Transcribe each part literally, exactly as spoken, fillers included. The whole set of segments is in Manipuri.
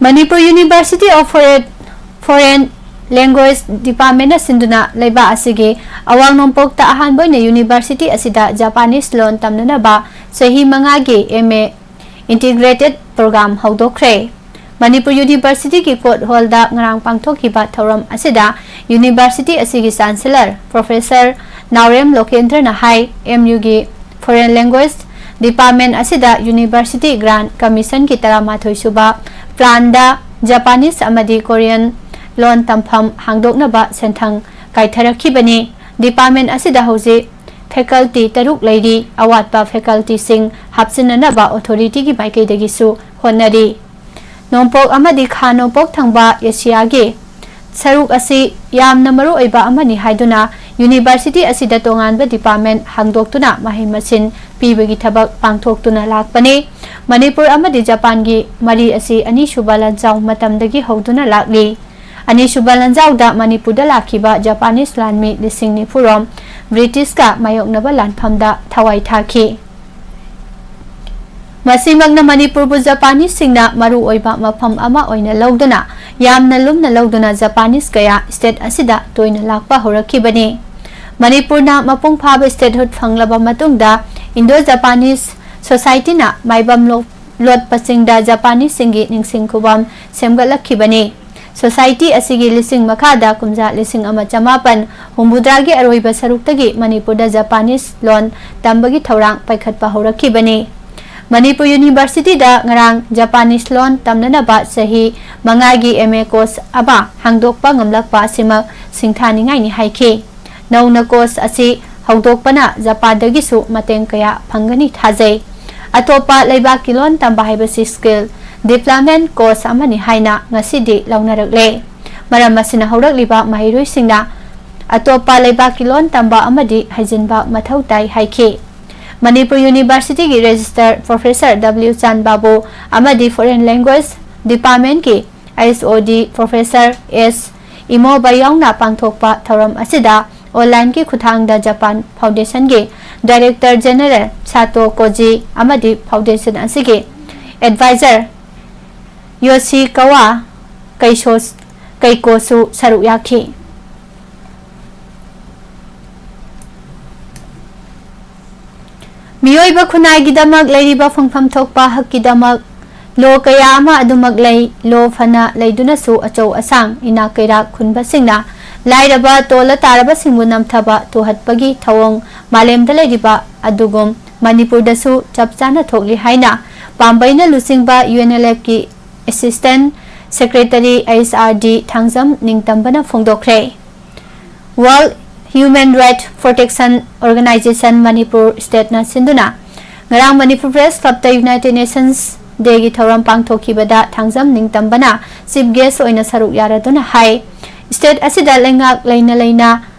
Manipur University of Foreign, Foreign Language Department ꯅ ꯁꯤꯟꯗꯨꯅ ꯂꯩꯕꯥꯛ ꯑꯁꯤꯒꯤ ꯑꯋꯥꯡ ꯅꯣꯡꯄꯣꯛꯇ ꯑꯍꯥꯟꯕ ꯑꯣꯏꯅ university ꯑꯁꯤꯗ Japanese ꯂꯣꯟ ꯇꯝꯅꯅꯕ ꯆꯍꯤ ꯃꯉꯥꯒꯤ M A Integrated Program ꯍꯧꯗꯣꯛꯈ꯭ꯔꯦ꯫ Manipur University ꯒꯤ Court Hall ꯗ ꯉꯔꯥꯡ ꯄꯥꯡꯊꯣꯛꯈꯤꯕ ꯊꯧꯔꯝ ꯑꯁꯤꯗ university ꯑꯁꯤꯒꯤ Chancellor Professor ꯅꯥꯎꯔꯦꯝ ꯂꯣꯀꯦꯟꯗ꯭ꯔꯅ ꯍꯥꯏ, M U ꯒꯤ Foreign Language Department ꯑꯁꯤꯗ University Grant Commission ꯒꯤ ꯇꯔꯥꯃꯥꯊꯣꯏ ꯁꯨꯕ plan ꯗ Japanese ꯑꯃꯗꯤ Korean ꯂꯣꯟ ꯇꯝꯐꯝ ꯍꯥꯡꯗꯣꯛꯅꯕ ꯁꯦꯟꯊꯪ ꯀꯥꯏꯊꯔꯛꯈꯤꯕꯅꯤ꯫ Department ꯑꯁꯤꯗ ꯍꯧꯖꯤꯛ faculty ꯇꯔꯨꯛ ꯂꯩꯔꯤ꯫ ꯑꯋꯥꯠꯄ faculty ꯁꯤꯡ ꯍꯥꯞꯆꯤꯟꯅꯅꯕ authority ꯒꯤ ꯃꯥꯏꯀꯩꯗꯒꯤꯁꯨ ꯍꯣꯠꯅꯔꯤ꯫ ꯅꯣꯡꯄꯣꯛ ꯑꯃꯗꯤ ꯈꯥ ꯅꯣꯡꯄꯣꯛ ꯊꯪꯕ ꯑꯦꯁꯤꯌꯥꯒꯤ ꯁꯔꯨꯛ ꯑꯁꯤ ꯌꯥꯝꯅ ꯃꯔꯨꯑꯣꯏꯕ ꯑꯃꯅꯤ ꯍꯥꯏꯗꯨꯅ university ꯑꯁꯤꯗ ꯇꯣꯉꯥꯟꯕ department ꯍꯥꯡꯗꯣꯛꯇꯨꯅ ꯃꯍꯩ ꯃꯁꯤꯡ ꯄꯤꯕꯒꯤ ꯊꯕꯛ ꯄꯥꯡꯊꯣꯛꯇꯨꯅ ꯂꯥꯛꯄꯅꯤ꯫ ꯃꯅꯤꯄꯨꯔ ꯑꯃꯗꯤ ꯖꯄꯥꯟꯒꯤ ꯃꯔꯤ ꯑꯁꯤ ꯑꯅꯤꯁꯨꯕ ꯂꯥꯟꯖꯥꯎ ꯃꯇꯝꯗꯒꯤ ꯍꯧꯗꯨꯅ ꯂꯥꯛꯂꯤ꯫ ꯑꯅꯤꯁꯨꯕ ꯂꯥꯟꯖꯥꯎꯗ ꯃꯅꯤꯄꯨꯔꯗ ꯂꯥꯛꯈꯤꯕ Japanese ꯂꯥꯟꯃꯤ ꯂꯤꯁꯤꯡ ꯅꯤꯐꯨ ꯔꯣꯝ British ꯀ ꯃꯥꯌꯣꯛꯅꯕ ꯂꯥꯟꯐꯝꯗ ꯊꯋꯥꯏ ꯊꯥꯈꯤ꯫ ꯃꯁꯤꯃꯛꯅ ꯃꯅꯤꯄꯨꯔꯕꯨ Japanese ꯁꯤꯡꯅ ꯃꯔꯨ ꯑꯣꯏꯕ ꯃꯐꯝ ꯑꯃ ꯑꯣꯏꯅ ꯂꯧꯗꯨꯅ, ꯌꯥꯝꯅ ꯂꯨꯝꯅ ꯂꯧꯗꯨꯅ Japanese ꯀꯌꯥ state ꯑꯁꯤꯗ ꯇꯣꯏꯅ ꯂꯥꯛꯄ ꯍꯧꯔꯛꯈꯤꯕꯅꯤ꯫ ꯃꯅꯤꯄꯨꯔꯅ ꯃꯄꯨꯡ ꯐꯥꯕ statehood ꯐꯪꯂꯕ ꯃꯇꯨꯡꯗ Indo-Japanese Society ꯅ ꯃꯥꯏꯕꯝ ꯂꯣ-, ꯂꯣꯠꯄꯁꯤꯡꯗ Japanese ꯁꯤꯡꯒꯤ ꯅꯤꯡꯁꯤꯡ ꯈꯨꯕꯝ ꯁꯦꯝꯒꯠꯂꯛꯈꯤꯕꯅꯤ꯫ Society ꯑꯁꯤꯒꯤ ꯂꯤꯁꯤꯡ ꯃꯈꯥꯗ ꯀꯨꯝꯖꯥ ꯂꯤꯁꯤꯡ ꯑꯃ ꯆꯃꯥꯄꯟ ꯍꯨꯝꯐꯨꯇꯔꯥꯒꯤ ꯑꯔꯣꯏꯕ ꯁꯔꯨꯛꯇꯒꯤ ꯃꯅꯤꯄꯨꯔꯗ Japanese ꯂꯣꯟ ꯇꯝꯕꯒꯤ ꯊꯧꯔꯥꯡ ꯄꯥꯏꯈꯠꯄ ꯍꯧꯔꯛꯈꯤꯕꯅꯤ꯫ ꯃꯅꯤꯄꯨꯔ University ꯗ ꯉꯔꯥꯡ Japanese ꯂꯣꯟ ꯇꯝꯅꯅꯕ ꯆꯍꯤ ꯃꯉꯥꯒꯤ M A course ꯑꯃ ꯍꯥꯡꯗꯣꯛꯄ ꯉꯝꯂꯛꯄ ꯑꯁꯤꯃꯛ ꯁꯤꯡꯊꯥꯅꯤꯡꯉꯥꯏꯅꯤ ꯍꯥꯏꯈꯤ꯫ ꯅꯧꯅ course ꯑꯁꯤ ꯍꯧꯗꯣꯛꯄꯅ ꯖꯄꯥꯟꯗꯒꯤꯁꯨ ꯃꯇꯦꯡ ꯀꯌꯥ ꯐꯪꯒꯅꯤ ꯊꯥꯖꯩ꯫ ꯑꯇꯣꯞꯄ ꯂꯩꯕꯥꯛꯀꯤ ꯂꯣꯟ ꯇꯝꯕ ꯍꯥꯏꯕꯁꯤ skill development course ꯑꯃꯅꯤ ꯍꯥꯏꯅ ꯉꯁꯤꯗꯤ ꯂꯧꯅꯔꯛꯂꯦ꯫ ꯃꯔꯝ ꯑꯁꯤꯅ ꯍꯧꯔꯛꯂꯤꯕ ꯃꯍꯩꯔꯣꯏꯁꯤꯡꯅ ꯑꯇꯣꯞꯄ ꯂꯩꯕꯥꯛꯀꯤ ꯂꯣꯟ ꯇꯝꯕ ꯑꯃꯗꯤ ꯍꯩꯖꯤꯟꯕ ꯃꯊꯧ ꯇꯥꯏ ꯍꯥꯏꯈꯤ꯫ ꯃꯅꯤꯄꯨꯔ University ꯒꯤ Registrar Professor W ꯆꯥꯟ ꯕꯥꯕꯨ ꯑꯃꯗꯤ Foreign Language Department ꯀꯤ H O D Professor S ꯏꯃꯣꯕ ꯌꯥꯎꯅ ꯄꯥꯡꯊꯣꯛꯄ ꯊꯧꯔꯝ ꯑꯁꯤꯗ online ꯒꯤ ꯈꯨꯠꯊꯥꯡꯗ Japan Foundation ꯒꯤ Director General ꯁꯥꯇꯣ ꯀꯣꯖꯤ ꯑꯃꯗꯤ foundation ꯑꯁꯤꯒꯤ advisor ꯌꯣꯁꯤꯀꯋꯥ ꯀꯩꯁꯣ-, ꯀꯩꯀꯣꯁꯨ ꯁꯔꯨꯛ ꯌꯥꯈꯤ꯫ ꯃꯤꯑꯣꯏꯕ ꯈꯨꯟꯅꯥꯏꯒꯤꯗꯃꯛ ꯂꯩꯔꯤꯕ ꯐꯪꯐꯝ ꯊꯣꯛꯄ ꯍꯛꯀꯤꯗꯃꯛ ꯂꯣ ꯀꯌꯥ ꯑꯃ ꯑꯗꯨꯃꯛ ꯂꯩ꯫ ꯂꯣ ꯐꯅ ꯂꯩꯗꯨꯅꯁꯨ ꯑꯆꯧ ꯑꯁꯥꯡ, ꯏꯅꯥꯛ ꯀꯩꯔꯥꯛ ꯈꯨꯟꯕꯁꯤꯡꯅ ꯂꯥꯏꯔꯕ ꯇꯣꯜꯂ ꯇꯥꯔꯕꯁꯤꯡꯕꯨ ꯅꯝꯊꯕ ꯇꯨꯍꯠꯄꯒꯤ ꯊꯧꯑꯣꯡ ꯃꯥꯂꯦꯝꯗ ꯂꯩꯔꯤꯕ ꯑꯗꯨꯒꯨꯝ ꯃꯅꯤꯄꯨꯔꯗꯁꯨ ꯆꯞ ꯆꯥꯅ ꯊꯣꯛꯂꯤ ꯍꯥꯏꯅ ꯄꯥꯝꯕꯩꯅ ꯂꯨꯆꯤꯡꯕ ꯌꯨ ꯑꯦꯟ ꯑꯦꯜ ꯑꯦꯐꯀꯤ assistant secretary, H R D, Thangjam ꯅꯤꯡꯇꯝꯕꯅ ꯐꯣꯡꯗꯣꯛꯈ꯭ꯔꯦ꯫ World Human Rights Protection Organization Manipur ꯁ꯭ꯇꯦꯠꯅ ꯁꯤꯟꯗꯨꯅ ꯉꯔꯥꯡ ꯃꯅꯤꯄꯨꯔ ꯄ꯭ꯔꯦꯁ ꯀ꯭ꯂꯕꯇ ꯌꯨꯅꯥꯏꯇꯦꯗ ꯅꯦꯁꯟꯁ ꯗꯦꯒꯤ ꯊꯧꯔꯝ ꯄꯥꯡꯊꯣꯛꯈꯤꯕꯗ ꯊꯥꯡꯖꯝ ꯅꯤꯡꯇꯝꯕꯅ ꯆꯤꯐ ꯒꯦꯁ ꯑꯣꯏꯅ ꯁꯔꯨꯛ ꯌꯥꯔꯗꯨꯅ ꯍꯥꯏ, ꯁ꯭ꯇꯦꯠ ꯑꯁꯤꯗ ꯂꯩꯉꯥꯛ ꯂꯩꯅ ꯂꯩꯅ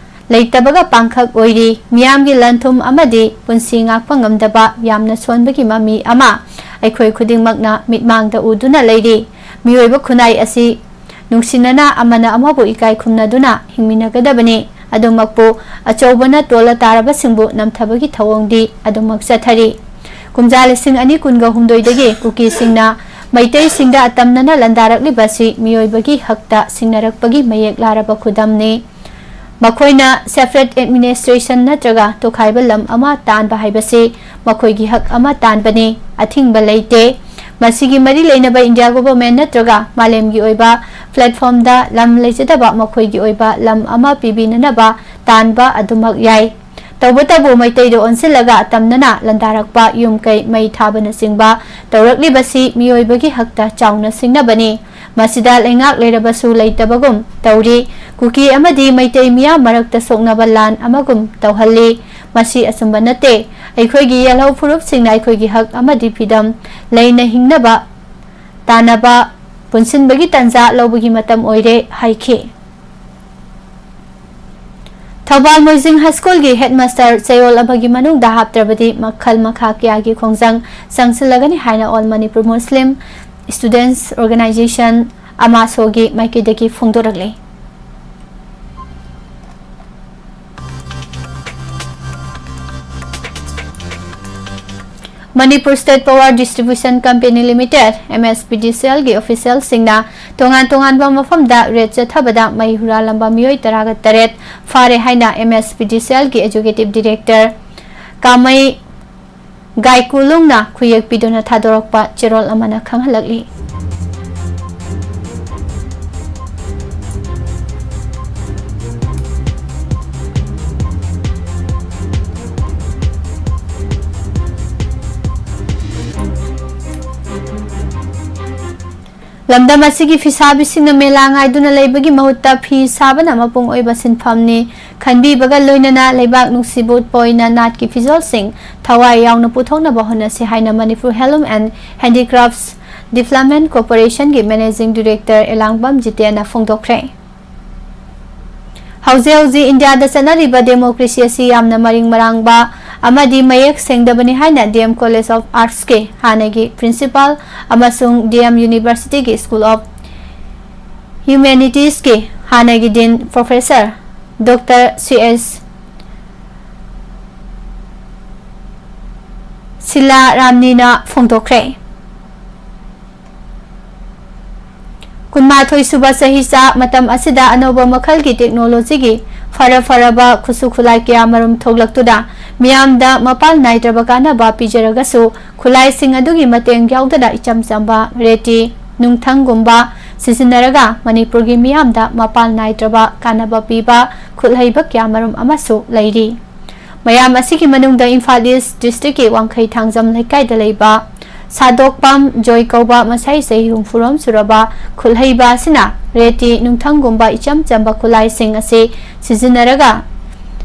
ꯂꯩꯇꯕꯒ ꯄꯥꯡꯈꯛ ꯑꯣꯏꯔꯤ꯫ ꯃꯤꯌꯥꯝꯒꯤ ꯂꯟ-ꯊꯨꯝ ꯑꯃꯗꯤ ꯄꯨꯟꯁꯤ ꯉꯥꯛꯄ ꯉꯝꯗꯕ ꯌꯥꯝꯅ ꯁꯣꯟꯕꯒꯤ ꯃꯃꯤ ꯑꯃ ꯑꯩꯈꯣꯏ ꯈꯨꯗꯤꯡꯃꯛꯅ ꯃꯤꯠꯃꯥꯡꯗ ꯎꯗꯨꯅ ꯂꯩꯔꯤ꯫ ꯃꯤꯑꯣꯏꯕ ꯈꯨꯟꯅꯥꯏ ꯑꯁꯤ ꯅꯨꯡꯁꯤꯅꯅ ꯑꯃꯅ ꯑꯃꯕꯨ ꯏꯀꯥꯏ ꯈꯨꯝꯅꯗꯨꯅ ꯍꯤꯡꯃꯤꯟꯅꯒꯗꯕꯅꯤ꯫ ꯑꯗꯨꯃꯛꯄꯨ ꯑꯆꯧꯕꯅ ꯇꯣꯜꯂ ꯇꯥꯔꯕꯁꯤꯡꯕꯨ ꯅꯝꯊꯕꯒꯤ ꯊꯧꯑꯣꯡꯗꯤ ꯑꯗꯨꯃꯛ ꯆꯠꯊꯔꯤ꯫ ꯀꯨꯝꯖꯥ ꯂꯤꯁꯤꯡ ꯑꯅꯤ ꯀꯨꯟꯒ ꯍꯨꯝꯗꯣꯏꯗꯒꯤ ꯀꯨꯀꯤꯁꯤꯡꯅ ꯃꯩꯇꯩꯁꯤꯡꯗ ꯑꯇꯝꯅꯅ ꯂꯥꯟꯗꯥꯔꯛꯂꯤꯕ ꯑꯁꯤ ꯃꯤꯑꯣꯏꯕꯒꯤ ꯍꯛꯇ ꯁꯤꯡꯅꯔꯛꯄꯒꯤ ꯃꯌꯦꯛ ꯂꯥꯔꯕ ꯈꯨꯗꯝꯅꯤ꯫ ꯃꯈꯣꯏꯅ separate administration ꯅꯠꯇ꯭ꯔꯒ ꯇꯣꯈꯥꯏꯕ ꯂꯝ ꯑꯃ ꯇꯥꯟꯕ ꯍꯥꯏꯕꯁꯤ ꯃꯈꯣꯏꯒꯤ ꯍꯛ ꯑꯃ ꯇꯥꯟꯕꯅꯤ, ꯑꯊꯤꯡꯕ ꯂꯩꯇꯦ꯫ ꯃꯁꯤꯒꯤ ꯃꯔꯤ ꯂꯩꯅꯕ ꯏꯟꯗꯤꯌꯥ ꯒꯣꯚꯔꯟꯃꯦꯟꯠ ꯅꯠꯇ꯭ꯔꯒ ꯃꯥꯂꯦꯝꯒꯤ ꯑꯣꯏꯕ platform ꯗ ꯂꯝ ꯂꯩꯖꯗꯕ ꯃꯈꯣꯏꯒꯤ ꯑꯣꯏꯕ ꯂꯝ ꯑꯃ ꯄꯤꯕꯤꯅꯅꯕ ꯇꯥꯟꯕ ꯑꯗꯨꯃꯛ ꯌꯥꯏ꯫ ꯇꯧꯕꯇꯕꯨ ꯃꯩꯇꯩꯗ ꯑꯣꯟꯁꯤꯜꯂꯒ ꯑꯇꯝꯅꯅ ꯂꯥꯟꯗꯥꯔꯛꯄ, ꯌꯨꯝ ꯀꯩ ꯃꯩ ꯊꯥꯕꯅꯆꯤꯡꯕ ꯇꯧꯔꯛꯂꯤꯕꯁꯤ ꯃꯤꯑꯣꯏꯕꯒꯤ ꯍꯛꯇ ꯆꯥꯎꯅ ꯁꯤꯡꯅꯕꯅꯤ꯫ ꯃꯁꯤꯗ ꯂꯩꯉꯥꯛ ꯂꯩꯔꯕꯁꯨ ꯂꯩꯇꯕꯒꯨꯝ ꯇꯧꯔꯤ꯫ ꯀꯨꯀꯤ ꯑꯃꯗꯤ ꯃꯩꯇꯩ ꯃꯤꯌꯥꯝ ꯃꯔꯛꯇ ꯁꯣꯛꯅꯕ ꯂꯥꯟ ꯑꯃꯒꯨꯝ ꯇꯧꯍꯜꯂꯤ꯫ ꯃꯁꯤ ꯑꯆꯨꯝꯕ ꯅꯠꯇꯦ꯫ ꯑꯩꯈꯣꯏꯒꯤ ꯌꯦꯜꯍꯧ ꯐꯨꯔꯨꯞꯁꯤꯡꯅ ꯑꯩꯈꯣꯏꯒꯤ ꯍꯛ ꯑꯃꯗꯤ ꯐ꯭ꯔꯤꯗꯝ ꯂꯩꯅ ꯍꯤꯡꯅꯕ ꯇꯥꯟꯅꯕ ꯄꯨꯟꯁꯤꯟꯕꯒꯤ ꯇꯥꯟꯖꯥ ꯂꯧꯕꯒꯤ ꯃꯇꯝ ꯑꯣꯏꯔꯦ ꯍꯥꯏꯈꯤ꯫ ꯊꯧꯕꯥꯜ ꯃꯣꯏꯖꯤꯡ ꯍꯥꯏ ꯁ꯭ꯀꯨꯜꯒꯤ ꯍꯦꯗꯃꯥꯁꯇꯔ ꯆꯌꯣꯜ ꯑꯃꯒꯤ ꯃꯅꯨꯡꯗ ꯍꯥꯞꯇ꯭ꯔꯕꯗꯤ ꯃꯈꯜ ꯃꯈꯥ ꯀꯌꯥꯒꯤ ꯈꯣꯡꯖꯪ ꯆꯪꯁꯤꯜꯂꯒꯅꯤ ꯍꯥꯏꯅ All Manipur Muslim Students Organisation, ꯑꯃꯥꯁꯣꯒꯤ ꯃꯥꯏꯀꯩꯗꯒꯤ ꯐꯣꯡꯗꯣꯔꯛꯂꯤ꯫ Manipur State Power Distribution Company Limited, M S P D C L ꯒꯤ official ꯁꯤꯡꯅ ꯇꯣꯉꯥꯟ ꯇꯣꯉꯥꯟꯕ ꯃꯐꯝꯗ raid ꯆꯠꯊꯕꯗ ꯃꯩ ꯍꯨꯔꯥꯜꯂꯝꯕ ꯃꯤꯑꯣꯏ ꯇꯔꯥꯒ ꯇꯔꯦꯠ ꯐꯥꯔꯦ ꯍꯥꯏꯅ M S P D C L ꯒꯤ Executive Director ꯀꯥꯃꯩ ꯒꯥꯏꯀꯨꯂꯨꯡꯅ ꯈꯨꯌꯦꯛ ꯄꯤꯗꯨꯅ ꯊꯥꯗꯣꯔꯛꯄ ꯆꯦꯔꯣꯜ ꯑꯃꯅ ꯈꯪꯍꯜꯂꯛꯂꯤ꯫ ꯂꯝꯗꯝ ꯑꯁꯤꯒꯤ ꯐꯤꯁꯥꯕꯤꯁꯤꯡꯅ ꯃꯦꯂꯥ ꯉꯥꯏꯗꯨꯅ ꯂꯩꯕꯒꯤ ꯃꯍꯨꯠꯇ ꯐꯤ ꯁꯥꯕꯅ ꯃꯄꯨꯡ ꯑꯣꯏꯕ ꯁꯤꯟꯐꯝꯅꯤ ꯈꯟꯕꯤꯕꯒ ꯂꯣꯏꯅꯅ ꯂꯩꯕꯥꯛ ꯅꯨꯡꯁꯤꯕ ꯎꯠꯄ ꯑꯣꯏꯅ ꯅꯥꯠꯀꯤ ꯐꯤꯖꯣꯜꯁꯤꯡ ꯊꯋꯥꯏ ꯌꯥꯎꯅ ꯄꯨꯊꯣꯛꯅꯕ ꯍꯣꯠꯅꯁꯤ ꯍꯥꯏꯅ Manipur Handloom and Handicrafts Development Corporation ꯒꯤ Managing Director ꯑꯦꯂꯥꯡꯕꯝ ꯖꯤꯇꯦꯟꯅ ꯐꯣꯡꯗꯣꯛꯈ꯭ꯔꯦ꯫ ꯍꯧꯖꯤꯛ ꯍꯧꯖꯤꯛ ꯏꯟꯗꯤꯌꯥꯗ ꯆꯠꯅꯔꯤꯕ democracy ꯑꯁꯤ ꯌꯥꯝꯅ ꯃꯔꯤꯡ ꯃꯔꯥꯡꯕ ꯑꯃꯗꯤ ꯃꯌꯦꯛ ꯁꯦꯡꯗꯕꯅꯤ ꯍꯥꯏꯅ D M College of Arts ꯀꯤ ꯍꯥꯟꯅꯒꯤ principal ꯑꯃꯁꯨꯡ D M University ꯒꯤ School of Humanities ꯀꯤ ꯍꯥꯟꯅꯒꯤ dean professor Doctor C S Sheela ꯔꯥꯝꯅꯤꯅ ꯐꯣꯡꯗꯣꯛꯈ꯭ꯔꯦ꯫ ꯀꯨꯟꯃꯥꯊꯣꯏ ꯁꯨꯕ ꯆꯍꯤꯆꯥ ꯃꯇꯝ ꯑꯁꯤꯗ ꯑꯅꯧꯕ ꯃꯈꯜꯒꯤ technology ꯒꯤ ꯐꯔ ꯐꯔꯕ ꯈꯨꯠꯁꯨ ꯈꯨꯠꯂꯥꯏ ꯀꯌꯥ ꯃꯔꯨꯝ ꯊꯣꯛꯂꯛꯇꯨꯅ ꯃꯤꯌꯥꯝꯗ ꯃꯄꯥꯜ ꯅꯥꯏꯗ꯭ꯔꯕ ꯀꯥꯟꯅꯕ ꯄꯤꯖꯔꯒꯁꯨ, ꯈꯨꯠꯂꯥꯏꯁꯤꯡ ꯑꯗꯨꯒꯤ ꯃꯇꯦꯡ ꯌꯥꯎꯗꯅ ꯏꯆꯝ ꯆꯝꯕ ꯔꯦꯇꯤ, ꯅꯨꯡꯊꯪꯒꯨꯝꯕ ꯁꯤꯖꯤꯟꯅꯔꯒ ꯃꯅꯤꯄꯨꯔꯒꯤ ꯃꯤꯌꯥꯝꯗ ꯃꯄꯥꯜ ꯅꯥꯏꯗ꯭ꯔꯕ ꯀꯥꯟꯅꯕ ꯄꯤꯕ ꯈꯨꯠꯍꯩꯕ ꯀꯌꯥ ꯃꯔꯨꯝ ꯑꯃꯁꯨ ꯂꯩꯔꯤ꯫ ꯃꯌꯥꯝ ꯑꯁꯤꯒꯤ ꯃꯅꯨꯡꯗ ꯏꯝꯐꯥꯜ East district ꯀꯤ ꯋꯥꯡꯈꯩ ꯊꯥꯡꯖꯝ ꯂꯩꯀꯥꯏꯗ ꯂꯩꯕ ꯁꯥꯗꯣꯛꯄꯝ ꯖꯣꯏ ꯀꯧꯕ ꯃꯁꯥꯏ ꯆꯍꯤ ꯍꯨꯝꯐꯨꯔꯣꯝ ꯁꯨꯔꯕ ꯈꯨꯠꯍꯩꯕ ꯑꯁꯤꯅ ꯔꯦꯇꯤ, ꯅꯨꯡꯊꯪꯒꯨꯝꯕ ꯏꯆꯝ ꯆꯝꯕ ꯈꯨꯠꯂꯥꯏꯁꯤꯡ ꯑꯁꯤ ꯁꯤꯖꯤꯟꯅꯔꯒ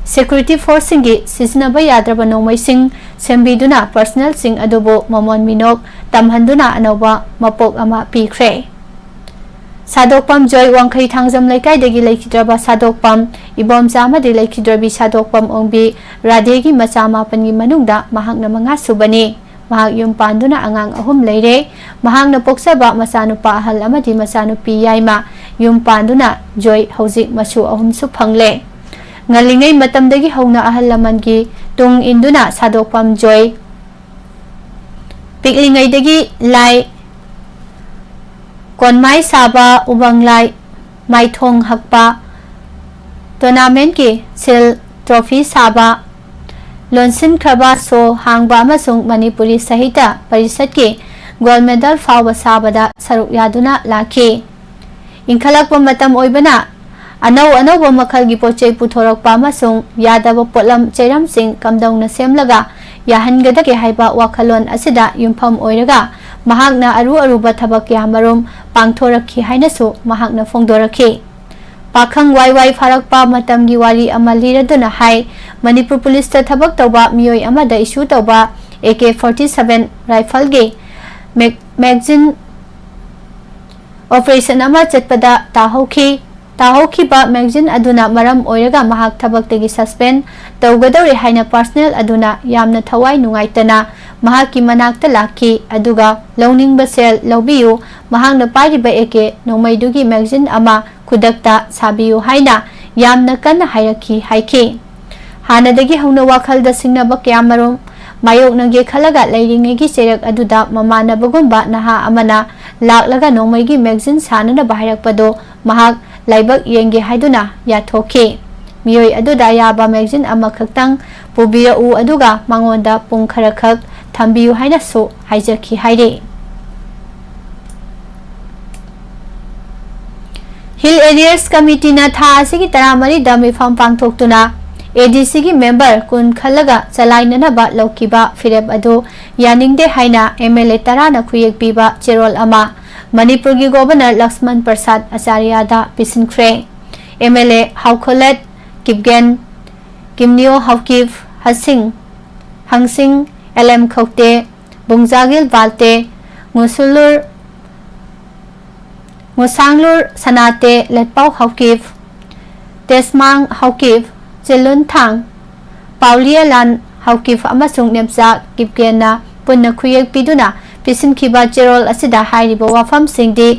security force ꯁꯤꯡꯒꯤ ꯁꯤꯖꯤꯟꯅꯕ ꯌꯥꯗ꯭ꯔꯕ ꯅꯣꯡꯃꯩꯁꯤꯡ ꯁꯦꯝꯕꯤꯗꯨꯅ personnel ꯁꯤꯡ ꯑꯗꯨꯕꯨ ꯃꯃꯣꯟ ꯃꯤꯅꯣꯛ ꯇꯝꯍꯟꯗꯨꯅ ꯑꯅꯧꯕ ꯃꯄꯣꯛ ꯑꯃ ꯄꯤꯈ꯭ꯔꯦ꯫ ꯁꯥꯗꯣꯛꯄꯝ ꯖꯣꯏ ꯋꯥꯡꯈꯩ ꯊꯥꯡꯖꯝ ꯂꯩꯀꯥꯏꯗꯒꯤ ꯂꯩꯈꯤꯗ꯭ꯔꯕ ꯁꯥꯗꯣꯛꯄꯝ ꯏꯕꯣꯝꯆꯥ ꯑꯃꯗꯤ ꯂꯩꯈꯤꯗ꯭ꯔꯕꯤ ꯁꯥꯗꯣꯛꯄꯝ ꯑꯣꯡꯕꯤ ꯔꯥꯙꯦꯒꯤ ꯃꯆꯥ ꯃꯥꯄꯟꯒꯤ ꯃꯅꯨꯡꯗ ꯃꯍꯥꯛꯅ ꯃꯉꯥ ꯁꯨꯕꯅꯤ꯫ ꯃꯍꯥꯛ ꯌꯨꯝ ꯄꯥꯟꯗꯨꯅ ꯑꯉꯥꯡ ꯑꯍꯨꯝ ꯂꯩꯔꯦ꯫ ꯃꯍꯥꯛꯅ ꯄꯣꯛꯆꯕ ꯃꯆꯥꯅꯨꯄꯥ ꯑꯍꯜ ꯑꯃꯗꯤ ꯃꯆꯥꯅꯨꯄꯤ ꯌꯥꯏꯃ ꯌꯨꯝ ꯄꯥꯟꯗꯨꯅ ꯖꯣꯏ ꯍꯧꯖꯤꯛ ꯃꯁꯨ ꯑꯍꯨꯝꯁꯨ ꯐꯪꯂꯦ꯫ ꯉꯜꯂꯤꯉꯩ ꯃꯇꯝꯗꯒꯤ ꯍꯧꯅ ꯑꯍꯜ ꯂꯃꯟꯒꯤ ꯇꯨꯡ ꯏꯟꯗꯨꯅ ꯁꯥꯗꯣꯛꯄꯝ ꯖꯣꯏ ꯄꯤꯛꯂꯤꯉꯩꯗꯒꯤ ꯂꯥꯏ ꯀꯣꯟꯃꯥꯏ ꯁꯥꯕ, ꯎꯃꯪ ꯂꯥꯏ ꯃꯥꯏꯊꯣꯡ ꯍꯛꯄ, ꯇꯣꯔꯅꯥꯃꯦꯟꯠꯀꯤ ꯁꯤꯜ ꯇ꯭ꯔꯣꯐꯤ ꯁꯥꯕ, ꯂꯣꯟꯁꯤꯟꯈ꯭ꯔꯕ ꯁꯣ ꯍꯥꯡꯕ ꯑꯃꯁꯨꯡ ꯃꯅꯤꯄꯨꯔꯤ ꯁꯥꯍꯤꯇ꯭ꯌ ꯄꯔꯤꯁꯠꯀꯤ ꯒꯣꯜꯗ ꯃꯦꯗꯜ ꯐꯥꯎꯕ ꯁꯥꯕꯗ ꯁꯔꯨꯛ ꯌꯥꯗꯨꯅ ꯂꯥꯛꯈꯤ꯫ ꯏꯟꯈꯠꯂꯛꯄ ꯃꯇꯝ ꯑꯣꯏꯕꯅ ꯑꯅꯧ ꯑꯅꯧꯕ ꯃꯈꯜꯒꯤ ꯄꯣꯠꯆꯩ ꯄꯨꯊꯣꯔꯛꯄ ꯑꯃꯁꯨꯡ ꯌꯥꯗꯕ ꯄꯣꯠꯂꯝ ꯆꯩꯔꯝꯁꯤꯡ ꯀꯝꯗꯧꯅ ꯁꯦꯝꯂꯒ ꯌꯥꯍꯟꯒꯗꯒꯦ ꯍꯥꯏꯕ ꯋꯥꯈꯜꯂꯣꯟ ꯑꯁꯤꯗ ꯌꯨꯝꯐꯝ ꯑꯣꯏꯔꯒ ꯃꯍꯥꯛꯅ ꯑꯔꯨ ꯑꯔꯨꯕ ꯊꯕꯛ ꯀꯌꯥꯃꯔꯨꯝ ꯄꯥꯡꯊꯣꯔꯛꯈꯤ ꯍꯥꯏꯅꯁꯨ ꯃꯍꯥꯛꯅ ꯐꯣꯡꯗꯣꯔꯛꯈꯤ꯫ ꯄꯥꯈꯪ ꯋꯥꯏ ꯋꯥꯏ ꯐꯥꯔꯛꯄ ꯃꯇꯝꯒꯤ ꯋꯥꯔꯤ ꯑꯃ ꯂꯤꯔꯗꯨꯅ ꯍꯥꯏ, ꯃꯅꯤꯄꯨꯔ ꯄꯨꯂꯤꯁꯇ ꯊꯕꯛ ꯇꯧꯕ ꯃꯤꯑꯣꯏ ꯑꯃꯗ ꯏꯁꯨ ꯇꯧꯕ ꯑꯦ ꯀꯦ ꯐꯣꯔꯇꯤ ꯁꯚꯦꯟ ꯔꯥꯏꯐꯜꯒꯤ ꯃꯦꯛ-, ꯃꯦꯒꯖꯤꯟ ꯑꯣꯄꯔꯦꯁꯟ ꯑꯃ ꯆꯠꯄꯗ ꯇꯥꯍꯧꯈꯤ꯫ ꯇꯥꯍꯧꯈꯤꯕ ꯃꯦꯒꯖꯤꯟ ꯑꯗꯨꯅ ꯃꯔꯝ ꯑꯣꯏꯔꯒ ꯃꯍꯥꯛ ꯊꯕꯛꯇꯒꯤ ꯁꯁꯄꯦꯟ ꯇꯧꯒꯗꯧꯔꯦ ꯍꯥꯏꯅ ꯄꯥꯔꯁꯅꯦꯜ ꯑꯗꯨꯅ ꯌꯥꯝꯅ ꯊꯋꯥꯏ ꯅꯨꯡꯉꯥꯏꯇꯅ ꯃꯍꯥꯛꯀꯤ ꯃꯅꯥꯛꯇ ꯂꯥꯛꯈꯤ, ꯑꯗꯨꯒ ꯂꯧꯅꯤꯡꯕ ꯁꯦꯜ ꯂꯧꯕꯤꯌꯨ, ꯃꯍꯥꯛꯅ ꯄꯥꯏꯔꯤꯕ ꯑꯦ ꯀꯦ ꯅꯣꯡꯃꯩꯗꯨꯒꯤ ꯃꯦꯒꯖꯤꯟ ꯑꯃ ꯈꯨꯗꯛꯇ ꯁꯥꯕꯤꯌꯨ ꯍꯥꯏꯅ ꯌꯥꯝꯅ ꯀꯟꯅ ꯍꯥꯏꯔꯛꯈꯤ ꯍꯥꯏꯈꯤ꯫ ꯍꯥꯟꯅꯗꯒꯤ ꯍꯧꯅ ꯋꯥꯈꯜꯗ ꯁꯤꯡꯅꯕ ꯀꯌꯥꯃꯔꯨꯝ ꯃꯥꯌꯣꯛꯅꯒꯦ ꯈꯜꯂꯒ ꯂꯩꯔꯤꯉꯩꯒꯤ ꯆꯩꯔꯛ ꯑꯗꯨꯗ ꯃꯃꯥꯟꯅꯕꯒꯨꯝꯕ ꯅꯍꯥ ꯑꯃꯅ ꯂꯥꯛꯂꯒ ꯅꯣꯡꯃꯩꯒꯤ ꯃꯦꯒꯖꯤꯟ ꯁꯥꯅꯅꯕ ꯍꯥꯏꯔꯛꯄꯗꯨ ꯃꯍꯥꯛ ꯂꯥꯏꯕꯛ ꯌꯦꯡꯒꯦ ꯍꯥꯏꯗꯨꯅ ꯌꯥꯊꯣꯛꯈꯤ꯫ ꯃꯤꯑꯣꯏ ꯑꯗꯨꯗ ꯑꯌꯥꯕ ꯃꯦꯒꯖꯤꯟ ꯑꯃꯈꯛꯇꯪ ꯄꯨꯕꯤꯔꯛꯎ, ꯑꯗꯨꯒ ꯃꯉꯣꯟꯗ ꯄꯨꯡ ꯈꯔꯈꯛ ꯊꯝꯕꯤꯌꯨ ꯍꯥꯏꯅꯁꯨ ꯍꯥꯏꯖꯈꯤ ꯍꯥꯏꯔꯤ꯫ ꯍꯤꯜ ꯑꯦꯔꯤꯌꯥꯁ ꯀꯃꯤꯇꯤꯅ ꯊꯥ ꯑꯁꯤꯒꯤ ꯇꯔꯥꯃꯔꯤꯗ ꯃꯤꯐꯝ ꯄꯥꯡꯊꯣꯛꯇꯨꯅ ꯑꯦ ꯗꯤ ꯁꯤꯒꯤ ꯃꯦꯝꯕꯔ ꯀꯨꯟ ꯈꯜꯂꯒ ꯆꯂꯥꯏꯅꯅꯕ ꯂꯧꯈꯤꯕ ꯐꯤꯔꯦꯞ ꯑꯗꯨ ꯌꯥꯅꯤꯡꯗꯦ ꯍꯥꯏꯅ ꯑꯦꯝ ꯑꯦꯜ ꯑꯦ ꯇꯔꯥꯅ ꯈꯨꯌꯦꯛ ꯄꯤꯕ ꯆꯦꯔꯣꯜ ꯑꯃ ꯃꯅꯤꯄꯨꯔꯒꯤ ꯒꯣꯚꯔꯅꯔ ꯂꯛꯁꯃꯟ ꯄ꯭ꯔꯁꯥꯗ ꯑꯆꯥꯔꯌꯥꯗ ꯄꯤꯁꯤꯟꯈ꯭ꯔꯦ꯫ ꯑꯦꯝ ꯑꯦꯜ ꯑꯦ ꯍꯥꯎꯈꯣꯂꯦꯠ ꯀꯤꯞꯒꯦꯟ, ꯀꯤꯝꯅꯤꯌꯣ ꯍꯥꯎꯀꯤꯞ, ꯍꯁꯤꯡ, ꯍꯪꯁꯤꯡ, ꯑꯦꯜ ꯑꯦꯝ ꯈꯧꯇꯦ, ꯕꯨꯡꯖꯥꯒꯤꯜ ꯕꯥꯜꯇꯦ, ꯉꯨꯁꯨꯂꯨꯔ, ꯉꯨꯁꯥꯡꯂꯨꯔ ꯁꯅꯥꯇꯦ, ꯂꯦꯠꯄꯥꯎ ꯍꯥꯎꯀꯤꯞ, ꯇꯦꯁꯃꯥꯡ ꯍꯥꯎꯀꯤꯞ, ꯆꯤꯂꯨꯟꯊꯥꯡ, ꯄꯥꯎꯂꯤꯌꯥꯂꯥꯟ ꯍꯥꯎꯀꯤꯞ ꯑꯃꯁꯨꯡ ꯅꯦꯝꯆꯥ ꯀꯤꯞꯒꯦꯟꯅ ꯄꯨꯟꯅ ꯈꯨꯌꯦꯛ ꯄꯤꯗꯨꯅ ꯄꯤꯁꯤꯟꯈꯤꯕ ꯆꯦꯔꯣꯜ ꯑꯁꯤꯗ ꯍꯥꯏꯔꯤꯕ ꯋꯥꯐꯝꯁꯤꯡꯗꯤ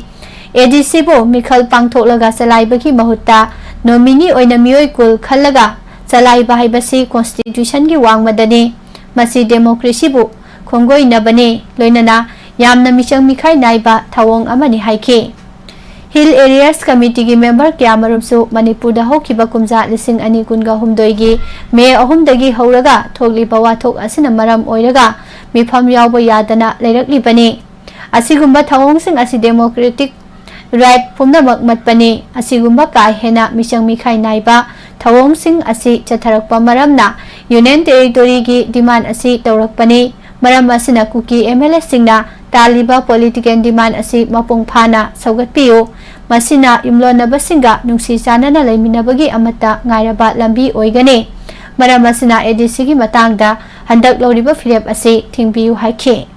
ꯑꯦ ꯗꯤ ꯁꯤꯕꯨ ꯃꯤꯈꯜ ꯄꯥꯡꯊꯣꯛꯂꯒ ꯆꯂꯥꯏꯕꯒꯤ ꯃꯍꯨꯠꯇ ꯅꯣꯃꯤꯅꯤ ꯑꯣꯏꯅ ꯃꯤꯑꯣꯏ ꯀꯨꯜ ꯈꯜꯂꯒ ꯆꯂꯥꯏꯕ ꯍꯥꯏꯕꯁꯤ ꯀꯣꯟꯁꯇꯤꯇ꯭ꯌꯨꯁꯟꯒꯤ ꯋꯥꯡꯃꯗꯅꯤ꯫ ꯃꯁꯤ ꯗꯦꯃꯣꯀ꯭ꯔꯦꯁꯤꯕꯨ ꯈꯣꯡꯒꯣꯏꯅꯕꯅꯤ, ꯂꯣꯏꯅꯅ ꯌꯥꯝꯅ ꯃꯤꯆꯪ ꯃꯤꯈꯥꯏ ꯅꯥꯏꯕ ꯊꯧꯑꯣꯡ ꯑꯃꯅꯤ ꯍꯥꯏꯈꯤ꯫ Hill Areas Committeeꯒꯤ member ꯀꯌꯥꯃꯔꯨꯝꯁꯨ ꯃꯅꯤꯄꯨꯔꯗ ꯍꯧꯈꯤꯕ ꯀꯨꯝꯖꯥ ꯂꯤꯁꯤꯡ ꯑꯅꯤ ꯀꯨꯟꯒ ꯍꯨꯝꯗꯣꯏꯒꯤ May ꯑꯍꯨꯝꯗꯒꯤ ꯍꯧꯔꯒ ꯊꯣꯛꯂꯤꯕ ꯋꯥꯊꯣꯛ ꯑꯁꯤꯅ ꯃꯔꯝ ꯑꯣꯏꯔꯒ ꯃꯤꯐꯝ ꯌꯥꯎꯕ ꯌꯥꯗꯅ ꯂꯩꯔꯛꯂꯤꯕꯅꯤ꯫ ꯑꯁꯤꯒꯨꯝꯕ ꯊꯧꯑꯣꯡꯁꯤꯡ ꯑꯁꯤ democratic right ꯄꯨꯝꯅꯃꯛ ꯃꯠꯄꯅꯤ꯫ ꯑꯁꯤꯒꯨꯝꯕ ꯀꯥ ꯍꯦꯟꯅ ꯃꯤꯆꯪ ꯃꯤꯈꯥꯏ ꯅꯥꯏꯕ ꯊꯧꯑꯣꯡꯁꯤꯡ ꯑꯁꯤ ꯆꯠꯊꯔꯛꯄ ꯃꯔꯝꯅ Union Territoryꯒꯤ demand ꯑꯁꯤ ꯇꯧꯔꯛꯄꯅꯤ꯫ ꯃꯔꯝ ꯑꯁꯤꯅ ꯀꯨꯀꯤ MLAꯁꯤꯡꯅ ꯇꯥꯜꯂꯤꯕ political demand ꯑꯁꯤ ꯃꯄꯨꯡ ꯐꯥꯅ ꯁꯧꯒꯠꯄꯤꯌꯨ꯫ ꯃꯁꯤꯅ ꯌꯨꯝꯂꯣꯟꯅꯕꯁꯤꯡꯒ ꯅꯨꯡꯁꯤ ꯆꯥꯟꯅꯅ ꯂꯩꯃꯤꯟꯅꯕꯒꯤ ꯑꯃꯠꯇ ꯉꯥꯏꯔꯕ ꯂꯝꯕꯤ ꯑꯣꯏꯒꯅꯤ꯫ ꯃꯔꯝ ꯑꯁꯤꯅ ADCꯒꯤ ꯃꯇꯥꯡꯗ ꯍꯟꯗꯛ ꯂꯧꯔꯤꯕ ꯐꯤꯔꯦꯞ ꯑꯁꯤ ꯊꯤꯡꯕꯤꯌꯨ ꯍꯥꯏꯈꯤ꯫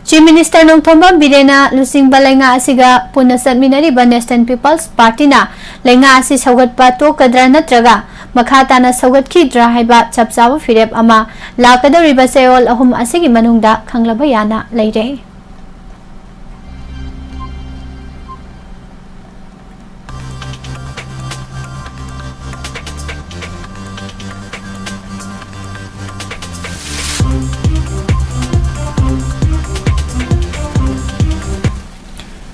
Chief Minister ꯅꯣꯡꯊꯣꯝꯕꯝ ꯕꯤꯔꯦꯟꯅ ꯂꯨꯆꯤꯡꯕ ꯂꯩꯉꯥꯛ ꯑꯁꯤꯒ ꯄꯨꯟꯅ ꯆꯠꯃꯤꯟꯅꯔꯤꯕ National People's Partyꯅ ꯂꯩꯉꯥꯛ ꯑꯁꯤ ꯁꯧꯒꯠꯄ ꯇꯣꯛꯀꯗ꯭ꯔꯥ ꯅꯠꯇ꯭ꯔꯒ ꯃꯈꯥ ꯇꯥꯅ ꯁꯧꯒꯠꯈꯤꯗ꯭ꯔꯥ ꯍꯥꯏꯕ ꯆꯞ ꯆꯥꯕ ꯐꯤꯔꯦꯞ ꯑꯃ ꯂꯥꯛꯀꯗꯧꯔꯤꯕ ꯆꯌꯣꯜ ꯑꯍꯨꯝ ꯑꯁꯤꯒꯤ ꯃꯅꯨꯡꯗ ꯈꯪꯂꯕ ꯌꯥꯅ ꯂꯩꯔꯦ꯫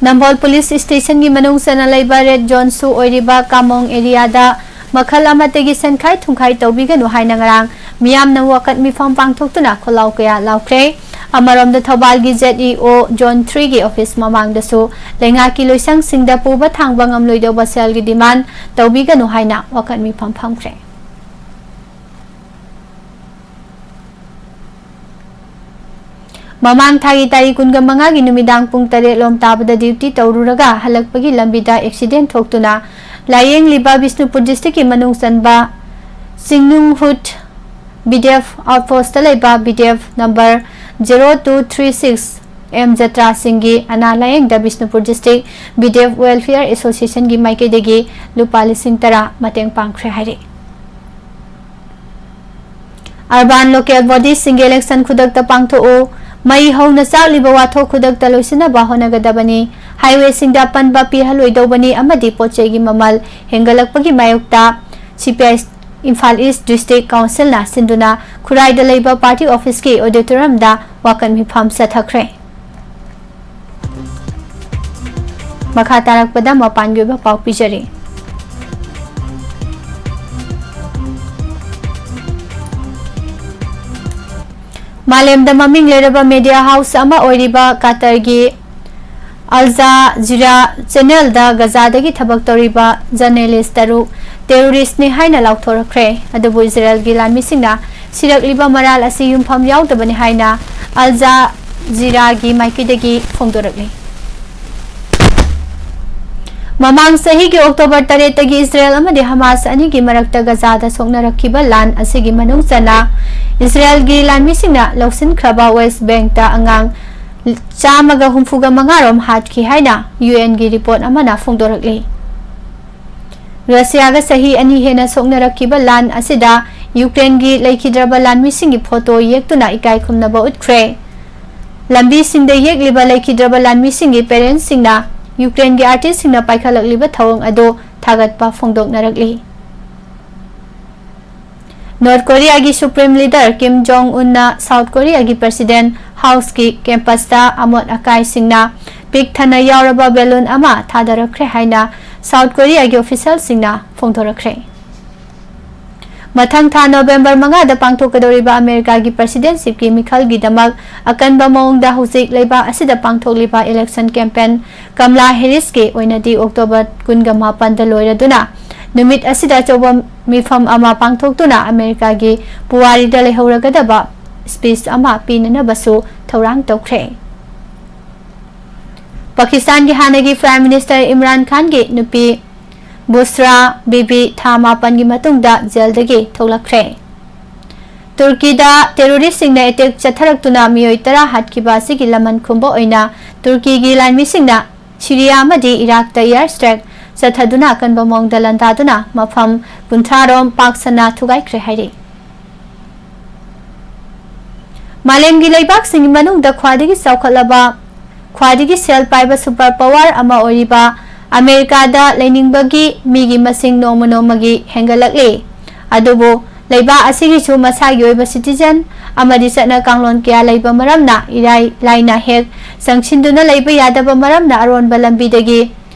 ꯅꯝꯕꯣꯜ Police Stationꯒꯤ ꯃꯅꯨꯡ ꯆꯟꯅ ꯂꯩꯕ red zoneꯁꯨ ꯑꯣꯏꯔꯤꯕ ꯀꯥꯃꯣꯡ areaꯗ ꯃꯈꯜ ꯑꯃꯠꯇꯒꯤ ꯁꯦꯟꯈꯥꯏ ꯊꯨꯝꯈꯥꯏ ꯇꯧꯕꯤꯒꯅꯨ ꯍꯥꯏꯅ ꯉꯔꯥꯡ ꯃꯤꯌꯥꯝꯅ ꯋꯥꯀꯠ ꯃꯤꯐꯝ ꯄꯥꯡꯊꯣꯛꯇꯨꯅ ꯈꯣꯜꯂꯥꯎ ꯀꯌꯥ ꯂꯥꯎꯈ꯭ꯔꯦ꯫ ꯑꯃꯔꯣꯝꯗ ꯊꯧꯕꯥꯜꯒꯤ ZEO Zone threeꯒꯤ office ꯃꯃꯥꯡꯗꯁꯨ ꯂꯩꯉꯥꯛꯀꯤ ꯂꯣꯏꯁꯪꯁꯤꯡꯗ ꯄꯨꯕ ꯊꯥꯡꯕ ꯉꯝꯂꯣꯏꯗꯧꯕ ꯁꯦꯜꯒꯤ demand ꯇꯧꯕꯤꯒꯅꯨ ꯍꯥꯏꯅ ꯋꯥꯀꯠ ꯃꯤꯐꯝ ꯐꯝꯈ꯭ꯔꯦ꯫ ꯃꯃꯥꯡ ꯊꯥꯒꯤ ꯇꯥꯔꯤꯛ ꯀꯨꯟꯒ ꯃꯉꯥꯒꯤ ꯅꯨꯃꯤꯗꯥꯡ ꯄꯨꯡ ꯇꯔꯦꯠ ꯂꯣꯝ ꯇꯥꯕꯗ duty ꯇꯧꯔꯨꯔꯒ ꯍꯜꯂꯛꯄꯒꯤ ꯂꯝꯕꯤꯗ accident ꯊꯣꯛꯇꯨꯅ ꯂꯥꯌꯦꯡꯂꯤꯕ ꯕꯤꯁꯅꯨꯄꯨꯔ districtꯀꯤ ꯃꯅꯨꯡ ꯆꯟꯕ ꯆꯤꯡꯅꯨꯡꯍꯨꯠ BDF outpostꯇ ꯂꯩꯕ BDF number zero two three six M ꯖꯇ꯭ꯔꯥꯁꯤꯡꯒꯤ ꯑꯅꯥ ꯂꯥꯌꯦꯡꯗ ꯕꯤꯁꯅꯨꯄꯨꯔ district BDF Welfare Associationꯒꯤ ꯃꯥꯏꯀꯩꯗꯒꯤ ꯂꯨꯄꯥ ꯂꯤꯁꯤꯡ ꯇꯔꯥ ꯃꯇꯦꯡ ꯄꯥꯡꯈ꯭ꯔꯦ ꯍꯥꯏꯔꯤ꯫ Urban local bodiesꯁꯤꯡꯒꯤ election ꯈꯨꯗꯛꯇ ꯄꯥꯡꯊꯣꯛꯎ꯫ ꯃꯩ ꯍꯧꯅ ꯆꯥꯛꯂꯤꯕ ꯋꯥꯊꯣꯛ ꯈꯨꯗꯛꯇ ꯂꯣꯏꯁꯤꯟꯅꯕ ꯍꯣꯠꯅꯒꯗꯕꯅꯤ꯫ Highwayꯁꯤꯡꯗ ꯑꯄꯟꯕ ꯄꯤꯍꯜꯂꯣꯏꯗꯧꯕꯅꯤ ꯑꯃꯗꯤ ꯄꯣꯠꯆꯩꯒꯤ ꯃꯃꯜ ꯍꯦꯟꯒꯠꯂꯛꯄꯒꯤ ꯃꯥꯌꯣꯛꯇ CPI Imphal East District Councilꯅ ꯁꯤꯟꯗꯨꯅ ꯈꯨꯔꯥꯏꯗ ꯂꯩꯕ party officeꯀꯤ auditoriumꯗ ꯋꯥꯀꯠ ꯃꯤꯐꯝ ꯆꯠꯊꯈ꯭ꯔꯦ꯫ ꯃꯈꯥ ꯇꯥꯔꯛꯄꯗ ꯃꯄꯥꯟꯒꯤ ꯑꯣꯏꯕ ꯄꯥꯎ ꯄꯤꯖꯔꯤ꯫ ꯃꯥꯂꯦꯝꯗ ꯃꯃꯤꯡ ꯂꯩꯔꯕ media house ꯑꯃ ꯑꯣꯏꯔꯤꯕ ꯀꯇꯔꯒꯤ Al Jazeera channelꯗ ꯒꯖꯥꯗꯒꯤ ꯊꯕꯛ ꯇꯧꯔꯤꯕ journalist ꯇꯔꯨꯛ terroristꯅꯤ ꯍꯥꯏꯅ ꯂꯥꯎꯊꯣꯔꯛꯈ꯭ꯔꯦ꯫ ꯑꯗꯨꯕꯨ ꯏꯖꯔꯦꯜꯒꯤ ꯂꯥꯟꯃꯤꯁꯤꯡꯅ ꯁꯤꯔꯛꯂꯤꯕ ꯃꯔꯥꯜ ꯑꯁꯤ ꯌꯨꯝꯐꯝ ꯌꯥꯎꯗꯕꯅꯤ ꯍꯥꯏꯅ Al Jazeeraꯒꯤ ꯃꯥꯏꯀꯩꯗꯒꯤ ꯐꯣꯡꯗꯣꯔꯛꯂꯤ꯫ ꯃꯃꯥꯡ ꯆꯍꯤꯒꯤ October ꯇꯔꯦꯠꯇꯒꯤ ꯏꯖꯔꯦꯜ ꯑꯃꯗꯤ ꯍꯃꯥꯁ ꯑꯅꯤꯒꯤ ꯃꯔꯛꯇ ꯒꯖꯥꯗ ꯁꯣꯛꯅꯔꯛꯈꯤꯕ ꯂꯥꯟ ꯑꯁꯤꯒꯤ ꯃꯅꯨꯡ ꯆꯟꯅ ꯏꯖꯔꯦꯜꯒꯤ ꯂꯥꯟꯃꯤꯁꯤꯡꯅ ꯂꯧꯁꯤꯟꯈ꯭ꯔꯕ West Bankꯇ ꯑꯉꯥꯡ ꯆꯥꯝꯃꯒ ꯍꯨꯝꯐꯨꯒ ꯃꯉꯥ ꯔꯣꯝ ꯍꯥꯠꯈꯤ ꯍꯥꯏꯅ UNꯒꯤ report ꯑꯃꯅ ꯐꯣꯡꯗꯣꯔꯛꯂꯤ꯫ ꯔꯁꯤꯌꯥꯒ ꯆꯍꯤ ꯑꯅꯤ ꯍꯦꯟꯅ ꯁꯣꯛꯅꯔꯛꯈꯤꯕ ꯂꯥꯟ ꯑꯁꯤꯗ ꯌꯨꯀ꯭ꯔꯦꯟꯒꯤ ꯂꯩꯈꯤꯗ꯭ꯔꯕ ꯂꯥꯟꯃꯤꯁꯤꯡꯒꯤ photo ꯌꯦꯛꯇꯨꯅ ꯏꯀꯥꯏ ꯈꯨꯝꯅꯕ ꯎꯠꯈ꯭ꯔꯦ꯫ ꯂꯝꯕꯤꯁꯤꯡꯗ ꯌꯦꯛꯂꯤꯕ ꯂꯩꯈꯤꯗ꯭ꯔꯕ ꯂꯥꯟꯃꯤꯁꯤꯡꯒꯤ parentsꯁꯤꯡꯅ ꯌꯨꯀ꯭ꯔꯦꯟꯒꯤ artistꯁꯤꯡꯅ ꯄꯥꯏꯈꯠꯂꯛꯂꯤꯕ ꯊꯧꯑꯣꯡ ꯑꯗꯨ ꯊꯥꯒꯠꯄ ꯐꯣꯡꯗꯣꯛꯅꯔꯛꯂꯤ꯫ North Koreaꯒꯤ Supreme Leader Kim Jong Unꯅ South Koreaꯒꯤ President Houseꯀꯤ campusꯇ ꯑꯃꯣꯠ ꯑꯀꯥꯏꯁꯤꯡꯅ ꯄꯤꯛ ꯊꯟꯅ ꯌꯥꯎꯔꯕ balloon ꯑꯃ ꯊꯥꯗꯔꯛꯈ꯭ꯔꯦ ꯍꯥꯏꯅ South Koreaꯒꯤ officialꯁꯤꯡꯅ ꯐꯣꯡꯗꯣꯔꯛꯈ꯭ꯔꯦ꯫ ꯃꯊꯪ ꯊꯥ November ꯃꯉꯥꯗ ꯄꯥꯡꯊꯣꯛꯀꯗꯧꯔꯤꯕ ꯑꯃꯦꯔꯤꯀꯥꯒꯤ presidencyꯒꯤ ꯃꯤꯈꯜꯒꯤꯗꯃꯛ ꯑꯀꯟꯕ ꯃꯑꯣꯡꯗ ꯍꯧꯖꯤꯛ ꯂꯩꯕꯥꯛ ꯑꯁꯤꯗ ꯄꯥꯡꯊꯣꯛꯂꯤꯕ election campaign ꯀꯝꯂꯥ ꯍꯦꯔꯤꯁꯀꯤ ꯑꯣꯏꯅꯗꯤ October ꯀꯨꯟꯒ ꯃꯥꯄꯟꯗ ꯂꯣꯏꯔꯗꯨꯅ ꯅꯨꯃꯤꯠ ꯑꯁꯤꯗ ꯑꯆꯧꯕ ꯃꯤꯐꯝ ꯑꯃ ꯄꯥꯡꯊꯣꯛꯇꯨꯅ ꯑꯃꯦꯔꯤꯀꯥꯒꯤ ꯄꯨꯋꯥꯔꯤꯗ ꯂꯩꯍꯧꯔꯒꯗꯕ speech ꯑꯃ ꯄꯤꯅꯅꯕꯁꯨ ꯊꯧꯔꯥꯡ ꯇꯧꯈ꯭ꯔꯦ꯫ ꯄꯥꯀꯤꯁꯇꯥꯟꯒꯤ ꯍꯥꯟꯅꯒꯤ Prime Minister ꯏꯝꯔꯥꯟ ꯈꯥꯟꯒꯤ ꯅꯨꯄꯤ ꯕꯨꯁ꯭ꯔꯥ ꯕꯤꯕꯤ ꯊꯥ ꯃꯥꯄꯟꯒꯤ ꯃꯇꯨꯡꯗ jailꯗꯒꯤ ꯊꯣꯛꯂꯛꯈ꯭ꯔꯦ꯫ ꯇꯨꯔꯀꯤꯗ terroristꯁꯤꯡꯅ attack ꯆꯠꯊꯔꯛꯇꯨꯅ ꯃꯤꯑꯣꯏ ꯇꯔꯥ ꯍꯥꯠꯈꯤꯕ ꯑꯁꯤꯒꯤ ꯂꯃꯟ ꯈꯨꯝꯕ ꯑꯣꯏꯅ ꯇꯨꯔꯀꯤꯒꯤ ꯂꯥꯟꯃꯤꯁꯤꯡꯅ ꯁꯤꯔꯤꯌꯥ ꯑꯃꯗꯤ ꯏꯔꯥꯛꯇ air strike ꯆꯠꯊꯗꯨꯅ ꯑꯀꯟꯕ ꯃꯑꯣꯡꯗ ꯂꯥꯟꯗꯥꯗꯨꯅ ꯃꯐꯝ ꯀꯨꯟꯊ꯭ꯔꯥ ꯔꯣꯝ ꯄꯥꯛ ꯁꯟꯅ ꯊꯨꯒꯥꯏꯈ꯭ꯔꯦ ꯍꯥꯏꯔꯤ꯫ ꯃꯥꯂꯦꯝꯒꯤ ꯂꯩꯕꯥꯛꯁꯤꯡꯒꯤ ꯃꯅꯨꯡꯗ ꯈ꯭ꯋꯥꯏꯗꯒꯤ ꯆꯥꯎꯈꯠꯂꯕ, ꯈ꯭ꯋꯥꯏꯗꯒꯤ ꯁꯦꯜ ꯄꯥꯏꯕ super power ꯑꯃ ꯑꯣꯏꯔꯤꯕ ꯑꯃꯦꯔꯤꯀꯥꯗ ꯂꯩꯅꯤꯡꯕꯒꯤ ꯃꯤꯒꯤ ꯃꯁꯤꯡ ꯅꯣꯡꯃ ꯅꯣꯡꯃꯒꯤ ꯍꯦꯟꯒꯠꯂꯛꯂꯤ꯫ ꯑꯗꯨꯕꯨ ꯂꯩꯕꯥꯛ ꯑꯁꯤꯒꯤꯁꯨ ꯃꯁꯥꯒꯤ ꯑꯣꯏꯕ citizen ꯑꯃꯗꯤ ꯆꯠꯅ ꯀꯥꯡꯂꯣꯟ ꯀꯌꯥ ꯂꯩꯕ ꯃꯔꯝꯅ ꯏꯔꯥꯏ ꯂꯥꯏꯅ ꯍꯦꯛ ꯆꯪꯁꯤꯟꯗꯨꯅ ꯂꯩꯕ ꯌꯥꯗꯕ ꯃꯔꯝꯅ ꯑꯔꯣꯟꯕ ꯂꯝꯕꯤꯗꯒꯤ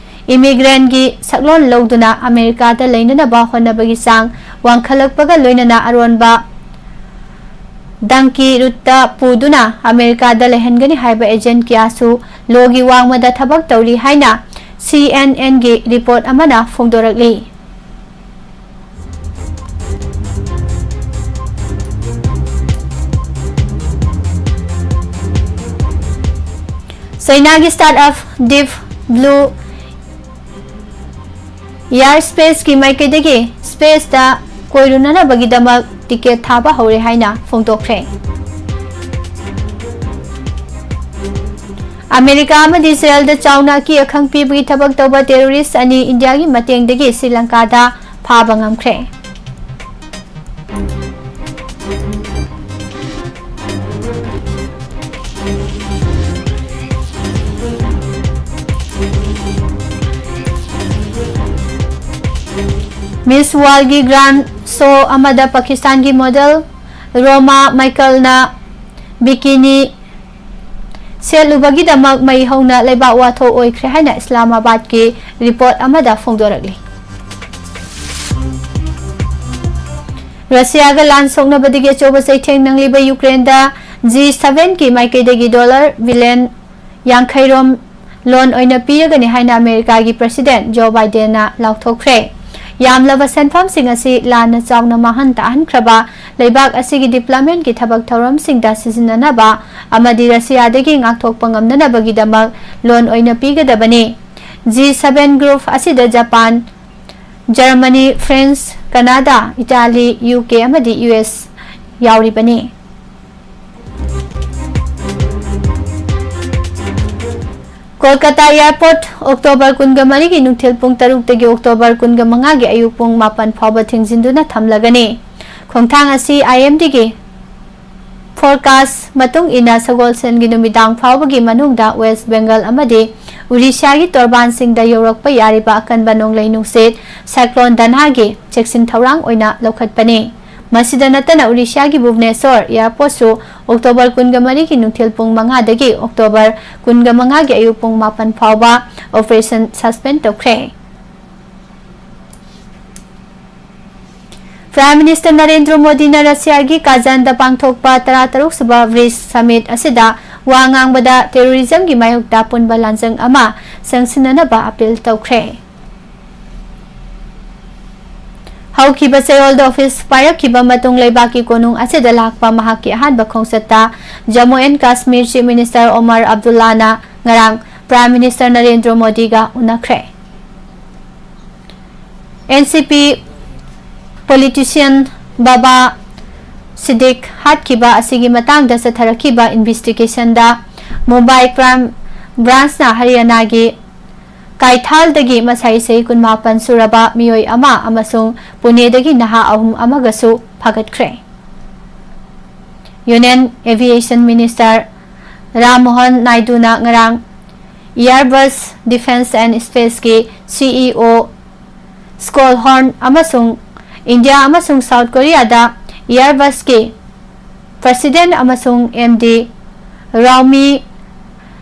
immigrantꯒꯤ ꯁꯛꯂꯣꯟ ꯂꯧꯗꯨꯅ ꯑꯃꯦꯔꯤꯀꯥꯗ ꯂꯩꯅꯅꯕ ꯍꯣꯠꯅꯕꯒꯤ ꯆꯥꯡ ꯋꯥꯡꯈꯠꯂꯛꯄꯒ ꯂꯣꯏꯅꯅ ꯑꯔꯣꯟꯕ donkey routeꯇ ꯄꯨꯗꯨꯅ ꯑꯃꯦꯔꯤꯀꯥꯗ ꯂꯩꯍꯟꯒꯅꯤ ꯍꯥꯏꯕ agent ꯀꯌꯥꯁꯨ lawꯒꯤ ꯋꯥꯡꯃꯗ ꯊꯕꯛ ꯇꯧꯔꯤ ꯍꯥꯏꯅ CNNꯒꯤ report ꯑꯃꯅ ꯐꯣꯡꯗꯣꯔꯛꯂꯤ꯫ ꯆꯩꯅꯥꯒꯤ startup Deep Blue Air Spaceꯀꯤ ꯃꯥꯏꯀꯩꯗꯒꯤ spaceꯇ ꯀꯣꯏꯔꯨꯅꯅꯕꯒꯤꯗꯃꯛ ticket ꯊꯥꯕ ꯍꯧꯔꯦ ꯍꯥꯏꯅ ꯐꯣꯡꯗꯣꯛꯈ꯭ꯔꯦ꯫ ꯑꯃꯦꯔꯤꯀꯥ ꯑꯃꯗꯤ ꯏꯖꯔꯦꯜꯗ ꯆꯥꯎꯅ ꯑꯀꯤ ꯑꯈꯪ ꯄꯤꯕꯒꯤ ꯊꯕꯛ ꯇꯧꯕ terrorist ꯑꯅꯤ ꯏꯟꯗꯤꯌꯥꯒꯤ ꯃꯇꯦꯡꯗꯒꯤ ꯁ꯭ꯔꯤ ꯂꯪꯀꯥꯗ ꯐꯥꯕ ꯉꯝꯈ꯭ꯔꯦ꯫ Miss Worldꯒꯤ grand show ꯑꯃꯗ ꯄꯥꯀꯤꯁꯇꯥꯟꯒꯤ model ꯔꯣꯃꯥ ꯃꯥꯏꯀꯜꯅ bikini ꯁꯦꯠꯂꯨꯕꯒꯤꯗꯃꯛ ꯃꯩ ꯍꯧꯅ ꯂꯩꯕꯥꯛ ꯋꯥꯊꯣꯛ ꯑꯣꯏꯈ꯭ꯔꯦ ꯍꯥꯏꯅ ꯏꯁꯂꯥꯃꯥꯕꯥꯗꯀꯤ report ꯑꯃꯗ ꯐꯣꯡꯗꯣꯔꯛꯂꯤ꯫ ꯔꯁꯤꯌꯥꯒ ꯂꯥꯟ ꯁꯣꯛꯅꯕꯗꯒꯤ ꯑꯆꯧꯕ ꯆꯩꯊꯦꯡ ꯅꯪꯂꯤꯕ ꯌꯨꯀ꯭ꯔꯦꯟꯗ G sevenꯀꯤ ꯃꯥꯏꯀꯩꯗꯒꯤ dollar billion ꯌꯥꯡꯈꯩ ꯔꯣꯝ loan ꯑꯣꯏꯅ ꯄꯤꯔꯒꯅꯤ ꯍꯥꯏꯅ ꯑꯃꯦꯔꯤꯀꯥꯒꯤ President Joe Bidenꯅ ꯂꯥꯎꯊꯣꯛꯈ꯭ꯔꯦ꯫ ꯌꯥꯝꯂꯕ ꯁꯦꯟꯐꯝꯁꯤꯡ ꯑꯁꯤ ꯂꯥꯟꯅ ꯆꯥꯎꯅ ꯃꯥꯡꯍꯟ ꯇꯥꯍꯟꯈ꯭ꯔꯕ ꯂꯩꯕꯥꯛ ꯑꯁꯤꯒꯤ developmentꯀꯤ ꯊꯕꯛ ꯊꯧꯔꯝꯁꯤꯡꯗ ꯁꯤꯖꯤꯟꯅꯅꯕ ꯑꯃꯗꯤ ꯔꯁꯤꯌꯥꯗꯒꯤ ꯉꯥꯛꯊꯣꯛꯄ ꯉꯝꯅꯅꯕꯒꯤꯗꯃꯛ loan ꯑꯣꯏꯅ ꯄꯤꯒꯗꯕꯅꯤ꯫ G seven group ꯑꯁꯤꯗ Japan, Germany, France, Canada, Italy, U K ꯑꯃꯗꯤ ꯌꯨ ꯑꯦꯁ ꯌꯥꯎꯔꯤꯕꯅꯤ꯫ ꯀꯣꯜꯀꯇꯥ airport October ꯀꯨꯟꯒ ꯃꯔꯤꯒꯤ ꯅꯨꯡꯊꯤꯜ ꯄꯨꯡ ꯇꯔꯨꯛꯇꯒꯤ October ꯀꯨꯟꯒ ꯃꯉꯥꯒꯤ ꯑꯌꯨꯛ ꯄꯨꯡ ꯃꯥꯄꯟ ꯐꯥꯎꯕ ꯊꯤꯡꯖꯤꯟꯗꯨꯅ ꯊꯝꯂꯒꯅꯤ꯫ ꯈꯣꯡꯊꯥꯡ ꯑꯁꯤ IMDꯒꯤ Forecast ꯃꯇꯨꯡ ꯏꯟꯅ ꯁꯒꯣꯜꯁꯦꯟꯒꯤ ꯅꯨꯃꯤꯗꯥꯡ ꯐꯥꯎꯕꯒꯤ ꯃꯅꯨꯡꯗ ꯋꯦꯁ ꯕꯦꯡꯒꯜ ꯑꯃꯗꯤ ꯎꯔꯤꯁ꯭ꯌꯥꯒꯤ ꯇꯣꯔꯕꯥꯟꯁꯤꯡꯗ ꯌꯧꯔꯛꯄ ꯌꯥꯔꯤꯕ ꯑꯀꯟꯕ ꯅꯣꯡꯂꯩ ꯅꯨꯡꯁꯤꯠ ꯁꯥꯏꯀ꯭ꯂꯣꯟ ꯗꯅꯥꯒꯤ ꯆꯦꯛꯁꯤꯟ ꯊꯧꯔꯥꯡ ꯑꯣꯏꯅ ꯂꯧꯈꯠꯄꯅꯤ꯫ ꯃꯁꯤꯗ ꯅꯠꯇꯅ ꯎꯔꯤꯁ꯭ꯌꯥꯒꯤ ꯚꯨꯕꯅꯦꯁ꯭ꯋꯔ ꯑꯦꯌꯔꯄꯣꯔꯠꯁꯨ ꯑꯣꯛꯇꯣꯕꯔ ꯀꯨꯟꯒ ꯃꯔꯤꯒꯤ ꯅꯨꯡꯊꯤꯜ ꯄꯨꯡ ꯃꯉꯥꯗꯒꯤ ꯑꯣꯛꯇꯣꯕꯔ ꯀꯨꯟꯒ ꯃꯉꯥꯒꯤ ꯑꯌꯨꯛ ꯄꯨꯡ ꯃꯥꯄꯟ ꯐꯥꯎꯕ operation suspend ꯇꯧꯈ꯭ꯔꯦ꯫ Prime Minister ꯅꯔꯦꯟꯗ꯭ꯔ ꯃꯣꯗꯤꯅ ꯔꯁꯤꯌꯥꯒꯤ ꯀꯥꯖꯥꯟꯗ ꯄꯥꯡꯊꯣꯛꯄ ꯇꯔꯥꯇꯔꯨꯛ ꯁꯨꯕ ꯕ꯭ꯔꯤꯛꯁ ꯁꯃꯤꯠ ꯑꯁꯤꯗ ꯋꯥ ꯉꯥꯡꯕꯗ terrorism ꯒꯤ ꯃꯥꯌꯣꯛꯇ ꯑꯄꯨꯟꯕ ꯂꯥꯟꯖꯪ ꯑꯃ ꯆꯪꯁꯤꯟꯅꯅꯕ appeal ꯇꯧꯈ꯭ꯔꯦ꯫ ꯍꯧꯈꯤꯕ ꯆꯌꯣꯜꯗ office ꯄꯥꯏꯔꯛꯈꯤꯕ ꯃꯇꯨꯡ ꯂꯩꯕꯥꯛꯀꯤ ꯀꯣꯅꯨꯡ ꯑꯁꯤꯗ ꯂꯥꯛꯄ ꯃꯍꯥꯛꯀꯤ ꯑꯍꯥꯟꯕ ꯈꯣꯡꯆꯠꯇ Jammu and Kashmir Chief Minister Omar Abdullahꯅ ꯉꯔꯥꯡ Prime Minister Narendra ꯃꯣꯗꯤꯒ ꯎꯅꯈ꯭ꯔꯦ꯫ N C P politician ꯕꯥꯕꯥ ꯁꯤꯗꯤꯛ ꯍꯥꯠꯈꯤꯕ ꯑꯁꯤꯒꯤ ꯃꯇꯥꯡꯗ ꯆꯠꯊꯔꯛꯈꯤꯕ investigationꯗ ꯃꯨꯝꯕꯥꯏ Crime Branchꯅ ꯍꯔꯤꯌꯥꯅꯥꯒꯤ ꯀꯥꯏꯊꯥꯜꯗꯒꯤ ꯃꯁꯥ ꯏꯁꯩ ꯀꯨꯟꯃꯥꯄꯟ ꯁꯨꯔꯕ ꯃꯤꯑꯣꯏ ꯑꯃ ꯑꯃꯁꯨꯡ ꯄꯨꯅꯦꯗꯒꯤ ꯅꯍꯥ ꯑꯍꯨꯝ ꯑꯃꯒꯁꯨ ꯐꯥꯒꯠꯈ꯭ꯔꯦ꯫ Union Aviation Minister Ram Mohan ꯅꯥꯏꯗꯨꯅ ꯉꯔꯥꯡ Airbus Defence and Spaceꯀꯤ CEO Scott Horn ꯑꯃꯁꯨꯡ ꯏꯟꯗꯤꯌꯥ ꯑꯃꯁꯨꯡ ꯁꯥꯎꯠ ꯀꯣꯔꯤꯌꯥꯗ Airbusꯀꯤ President ꯑꯃꯁꯨꯡ M D Rami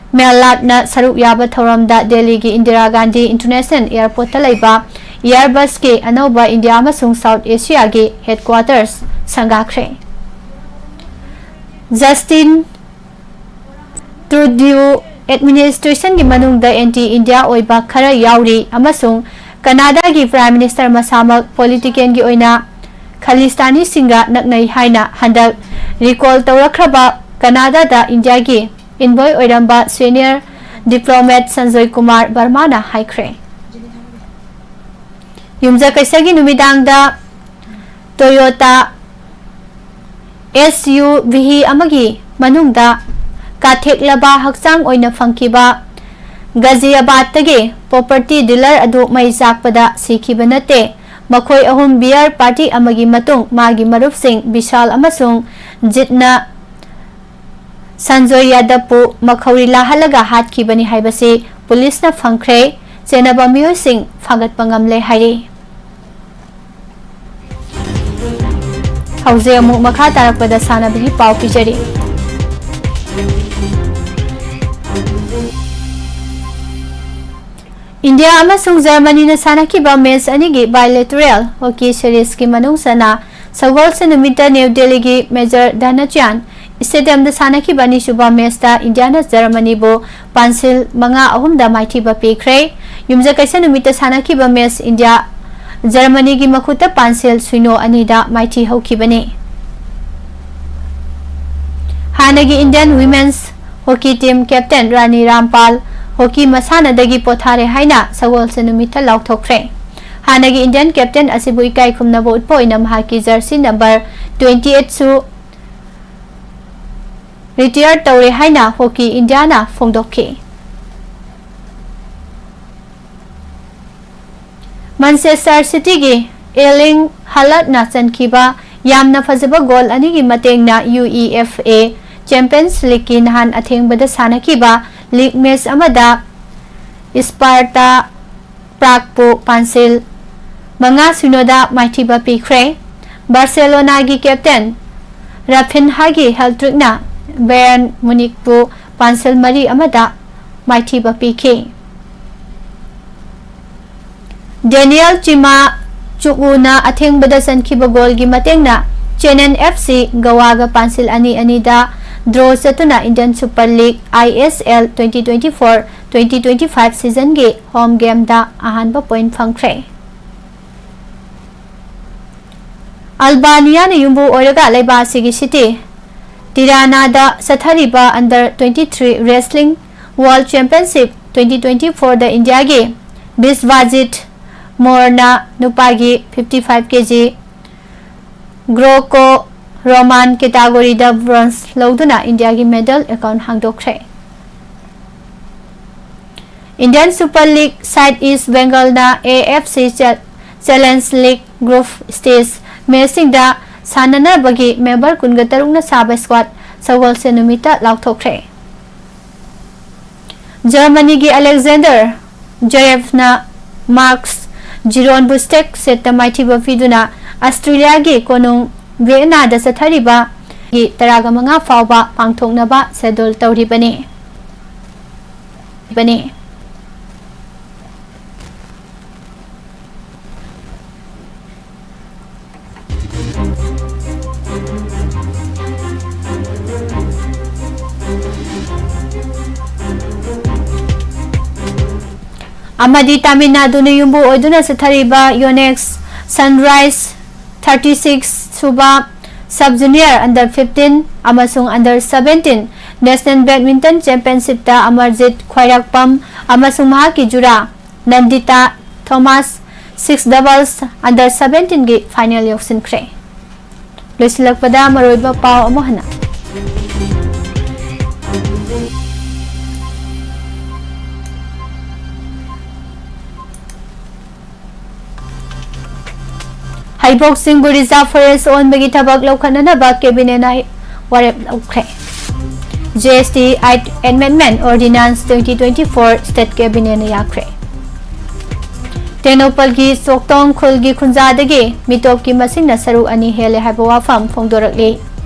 Malhatꯅ ꯁꯔꯨꯛ ꯌꯥꯕ ꯊꯧꯔꯝꯗ ꯗꯦꯜꯂꯤꯒꯤ ꯏꯟꯗꯤꯔꯥ ꯒꯥꯟꯙꯤ International Airportꯇ ꯂꯩꯕ Airbusꯀꯤ ꯑꯅꯧꯕ ꯏꯟꯗꯤꯌꯥ ꯑꯃꯁꯨꯡ ꯁꯥꯎꯠ ꯑꯦꯁꯤꯌꯥꯒꯤ headquarters ꯁꯪꯒꯥꯈ꯭ꯔꯦ꯫ Justin Trudeau administrationꯒꯤ ꯃꯅꯨꯡꯗ anti India ꯑꯣꯏꯕ ꯈꯔ ꯌꯥꯎꯔꯤ ꯑꯃꯁꯨꯡ ꯀꯅꯥꯗꯥꯒꯤ Prime Minister ꯃꯁꯥꯃꯛ politicalꯒꯤ ꯑꯣꯏꯅ ꯈꯥꯂꯤꯁꯇꯥꯅꯤꯁꯤꯡꯒ ꯅꯛꯅꯩ ꯍꯥꯏꯅ ꯍꯟꯗꯛ recall ꯇꯧꯔꯛꯈ꯭ꯔꯕ ꯀꯅꯥꯗꯥꯗ ꯏꯟꯗꯤꯌꯥꯒꯤ envoy ꯑꯣꯏꯔꯝꯕ senior diplomat ꯁꯟꯖꯣꯏ ꯀꯨꯃꯥꯔ ꯕꯔꯃꯥꯅ ꯍꯥꯏꯈ꯭ꯔꯦ꯫ ꯌꯨꯝꯖꯀꯩꯁꯒꯤ ꯅꯨꯃꯤꯗꯥꯡꯗ Toyota SUV ꯑꯃꯒꯤ ꯃꯅꯨꯡꯗ ꯀꯥꯊꯦꯛꯂꯕ ꯍꯛꯆꯥꯡ ꯑꯣꯏꯅ ꯐꯪꯈꯤꯕ ꯒꯥꯖꯤꯌꯥꯕꯥꯗꯇꯒꯤ property dealer ꯑꯗꯨ ꯃꯩ ꯆꯥꯛꯄꯗ ꯁꯤꯈꯤꯕ ꯅꯠꯇꯦ꯫ ꯃꯈꯣꯏ ꯑꯍꯨꯝ beer party ꯑꯃꯒꯤ ꯃꯇꯨꯡ ꯃꯥꯒꯤ ꯃꯔꯨꯞꯁꯤꯡ ꯕꯤꯁꯥꯜ ꯑꯃꯁꯨꯡ ꯖꯤꯠꯅ ꯁꯟꯖꯣꯏ ꯌꯥꯗꯕꯄꯨ ꯃꯈꯧꯔꯤ ꯂꯥꯍꯜꯂꯒ ꯍꯥꯠꯈꯤꯕꯅꯤ ꯍꯥꯏꯕꯁꯤ ꯄꯨꯂꯤꯁꯅ ꯐꯪꯈ꯭ꯔꯦ꯫ ꯆꯦꯟꯅꯕ ꯃꯤꯑꯣꯏꯁꯤꯡ ꯐꯥꯒꯠꯄ ꯉꯝꯂꯦ ꯍꯥꯏꯔꯤ꯫ ꯍꯧꯖꯤꯛ ꯑꯃꯨꯛ ꯃꯈꯥ ꯇꯥꯔꯛꯄꯗ ꯁꯥꯟꯅꯕꯒꯤ ꯄꯥꯎ ꯄꯤꯖꯔꯤ꯫ ꯏꯟꯗꯤꯌꯥ ꯑꯃꯁꯨꯡ ꯖꯔꯃꯅꯤꯅ ꯁꯥꯟꯅꯈꯤꯕ ꯃꯦꯆ ꯑꯅꯤꯒꯤ bilateral hockey seriesꯀꯤ ꯃꯅꯨꯡ ꯆꯟꯅ ꯁꯒꯣꯜꯁꯦꯟ ꯅꯨꯃꯤꯠꯇ ꯅ꯭ꯌꯨ ꯗꯦꯜꯂꯤꯒꯤ ꯃꯦꯖꯔ ꯙꯅꯆ꯭ꯌꯥꯟ ꯁ꯭ꯇꯦꯗꯤꯌꯝꯗ ꯁꯥꯟꯅꯈꯤꯕ ꯑꯅꯤꯁꯨꯕ ꯃꯦꯆꯇ ꯏꯟꯗꯤꯌꯥꯅ ꯖꯔꯃꯅꯤꯕꯨ ꯄꯥꯟꯁꯤꯜ ꯃꯉꯥ ꯑꯍꯨꯝꯗ ꯃꯥꯏꯊꯤꯕ ꯄꯤꯈ꯭ꯔꯦ꯫ ꯌꯨꯝꯖꯀꯩꯁ ꯅꯨꯃꯤꯠꯇ ꯁꯥꯟꯅꯈꯤꯕ ꯃꯦꯆ ꯏꯟꯗꯤꯌꯥ ꯖꯔꯃꯅꯤꯒꯤ ꯃꯈꯨꯠꯇ ꯄꯥꯟꯁꯤꯜ ꯁꯤꯅꯣ ꯑꯅꯤꯗ ꯃꯥꯏꯊꯤ ꯍꯧꯈꯤꯕꯅꯤ꯫ ꯍꯥꯟꯅꯒꯤ Indian women's hockey team captain ꯔꯥꯅꯤ ꯔꯥꯝꯄꯥꯜ hockey ꯃꯁꯥꯟꯅꯗꯒꯤ ꯄꯣꯊꯥꯔꯦ ꯍꯥꯏꯅ ꯁꯒꯣꯜꯁꯦꯟ ꯅꯨꯃꯤꯠꯇ ꯂꯥꯎꯊꯣꯛꯈ꯭ꯔꯦ꯫ ꯍꯥꯟꯅꯒꯤ Indian captain ꯑꯁꯤꯕꯨ ꯏꯀꯥꯏ ꯈꯨꯝꯅꯕ ꯎꯠꯄ ꯑꯣꯏꯅ ꯃꯍꯥꯛꯀꯤ jersey number twenty eight ꯁꯨ retire ꯇꯧꯔꯦ ꯍꯥꯏꯅ Hockey Indiaꯅ ꯐꯣꯡꯗꯣꯛꯈꯤ꯫ Manchester Cityꯒꯤ Erling Haalandꯅ ꯆꯟꯈꯤꯕ ꯌꯥꯝꯅ ꯐꯖꯕ goal ꯑꯅꯤꯒꯤ ꯃꯇꯦꯡꯅ UEFA Champions Leagueꯀꯤ ꯅꯍꯥꯟ ꯑꯊꯦꯡꯕꯗ ꯁꯥꯟꯅꯈꯤꯕ league match ꯑꯃꯗ Sparta Pragueꯄꯨ ꯄꯥꯟꯁꯤꯜ ꯃꯉꯥ ꯁꯤꯅꯣꯗ ꯃꯥꯏꯊꯤꯕ ꯄꯤꯈ꯭ꯔꯦ꯫ Barcelonaꯒꯤ captain Raphinhaꯒꯤ hat-trickꯅ Bayern Munichꯄꯨ ꯄꯥꯟꯁꯤꯜ ꯃꯔꯤ ꯑꯃꯗ ꯃꯥꯏꯊꯤꯕ ꯄꯤꯈꯤ꯫ Daniel Chima Chukwuna ꯑꯊꯦꯡꯕꯗ ꯆꯟꯈꯤꯕ goalꯒꯤ ꯃꯇꯦꯡꯅ Chennai FC Goaꯒ ꯄꯥꯟꯁꯤꯜ ꯑꯅꯤ ꯑꯅꯤꯗ draw ꯆꯠꯇꯨꯅ Indian Super League, ISL, twenty twenty-four twenty twenty-five seasonꯒꯤ home gameꯗ ꯑꯍꯥꯟꯕ point ꯐꯪꯈ꯭ꯔꯦ꯫ Albaniaꯅ ꯌꯨꯝꯕꯨ ꯑꯣꯏꯔꯒ ꯂꯩꯕꯥꯛ ꯑꯁꯤꯒꯤ city Tirana'ꯗ ꯆꯠꯊꯔꯤꯕ Under twenty-three Wrestling World Championship twenty twenty-fourꯗ ꯏꯟꯗꯤꯌꯥꯒꯤ ꯕꯤꯁ꯭ꯋꯥꯖꯤꯠ ꯃꯣꯔꯅ ꯅꯨꯄꯥꯒꯤ fifty five kg Greco Roman categoryꯗ bronze ꯂꯧꯗꯨꯅ ꯏꯟꯗꯤꯌꯥꯒꯤ medal account ꯍꯥꯡꯗꯣꯛꯈ꯭ꯔꯦ꯫ Indian Super League side East Bengalꯅ AFC Cha-, Challenge League group stage matchꯁꯤꯡꯗ ꯁꯥꯟꯅꯅꯕꯒꯤ member ꯀꯨꯟꯒ ꯇꯔꯨꯛꯅ ꯁꯥꯕ squad ꯁꯒꯣꯜꯁꯦꯟ ꯅꯨꯃꯤꯠꯇ ꯂꯥꯎꯊꯣꯛꯈ꯭ꯔꯦ꯫ ꯖꯔꯃꯅꯤꯒꯤ ꯑꯂꯦꯛꯖꯦꯟꯗꯔ ꯖꯦꯔꯦꯐꯅ ꯃꯥꯔꯛꯁ ꯖꯤꯔꯣꯟꯕꯨ ꯁ꯭ꯇꯦꯛ ꯁꯦꯠꯇ ꯃꯥꯏꯊꯤꯕ ꯄꯤꯗꯨꯅ ꯑꯁꯇ꯭ꯔꯤꯌꯥꯒꯤ ꯀꯣꯅꯨꯡ ꯚꯤꯌꯦꯅꯥꯗ ꯆꯠꯊꯔꯤꯕ ꯇꯔꯥꯒ ꯃꯉꯥ ꯐꯥꯎꯕ ꯄꯥꯡꯊꯣꯛꯅꯕ ꯁꯦꯗꯨꯜ ꯇꯧꯔꯤꯕꯅꯤ꯫ ꯕꯅꯤ꯫ ꯑꯃꯗꯤ ꯇꯥꯃꯤꯜ ꯅꯥꯗꯨꯅ ꯌꯨꯝꯕꯨ ꯑꯣꯏꯗꯨꯅ ꯆꯠꯊꯔꯤꯕ ꯌꯣꯅꯦꯛꯁ ꯁꯟꯔꯥꯏꯁ ꯊꯥꯔꯇꯤ ꯁꯤꯛꯁ ꯁꯨꯕ ꯁꯕ ꯖꯨꯅꯤꯌꯔ ꯑꯟꯗꯔ ꯐꯤꯐꯇꯤꯟ ꯑꯃꯁꯨꯡ under seventeen national badminton ꯆꯦꯝꯄꯤꯌꯟꯁꯤꯞꯇ Amarjeet ꯈ꯭ꯋꯥꯏꯔꯥꯛꯄꯝ ꯑꯃꯁꯨꯡ ꯃꯍꯥꯛꯀꯤ ꯖꯨꯔꯥ ꯅꯟꯗꯤꯇꯥ ꯊꯣꯃꯥꯁ ꯁꯤꯛꯁ ꯗꯕꯜꯁ ꯑꯟꯗꯔ ꯁꯕꯦꯟꯇꯤꯟꯒꯤ ꯐꯥꯏꯅꯦꯜ ꯌꯧꯁꯤꯟꯈ꯭ꯔꯦ꯫ ꯂꯣꯏꯁꯤꯜꯂꯛꯄꯗ ꯃꯔꯨꯑꯣꯏꯕ ꯄꯥꯎ ꯑꯃꯨꯛ ꯍꯟꯅ꯫ ꯍꯩꯕꯣꯛꯁꯤꯡꯕꯨ ꯔꯤꯖꯥꯔꯚ ꯐꯣꯔꯦꯁ ꯑꯣꯟꯕꯒꯤ ꯊꯕꯛ ꯂꯧꯈꯠꯅꯅꯕ ꯀꯦꯕꯤꯅꯦꯠꯅ ꯋꯥꯔꯦꯞ ꯂꯧꯈ꯭ꯔꯦ꯫ G S T act amendment ordinance twenty twenty four state ꯀꯦꯕꯤꯅꯦꯠꯅ ꯌꯥꯈ꯭ꯔꯦ꯫ ꯇꯦꯡꯅꯧꯄꯜꯒꯤ ꯆꯣꯛꯇꯣꯡ ꯈꯨꯜꯒꯤ ꯈꯨꯟꯖꯥꯗꯒꯤ ꯃꯤꯇꯣꯞꯀꯤ ꯃꯁꯤꯡꯅ ꯁꯔꯨꯛ ꯑꯅꯤ ꯍꯦꯜꯂꯦ ꯍꯥꯏꯕ ꯋꯥꯐꯝ ꯐꯣꯡꯗꯣꯔꯛꯂꯤ꯫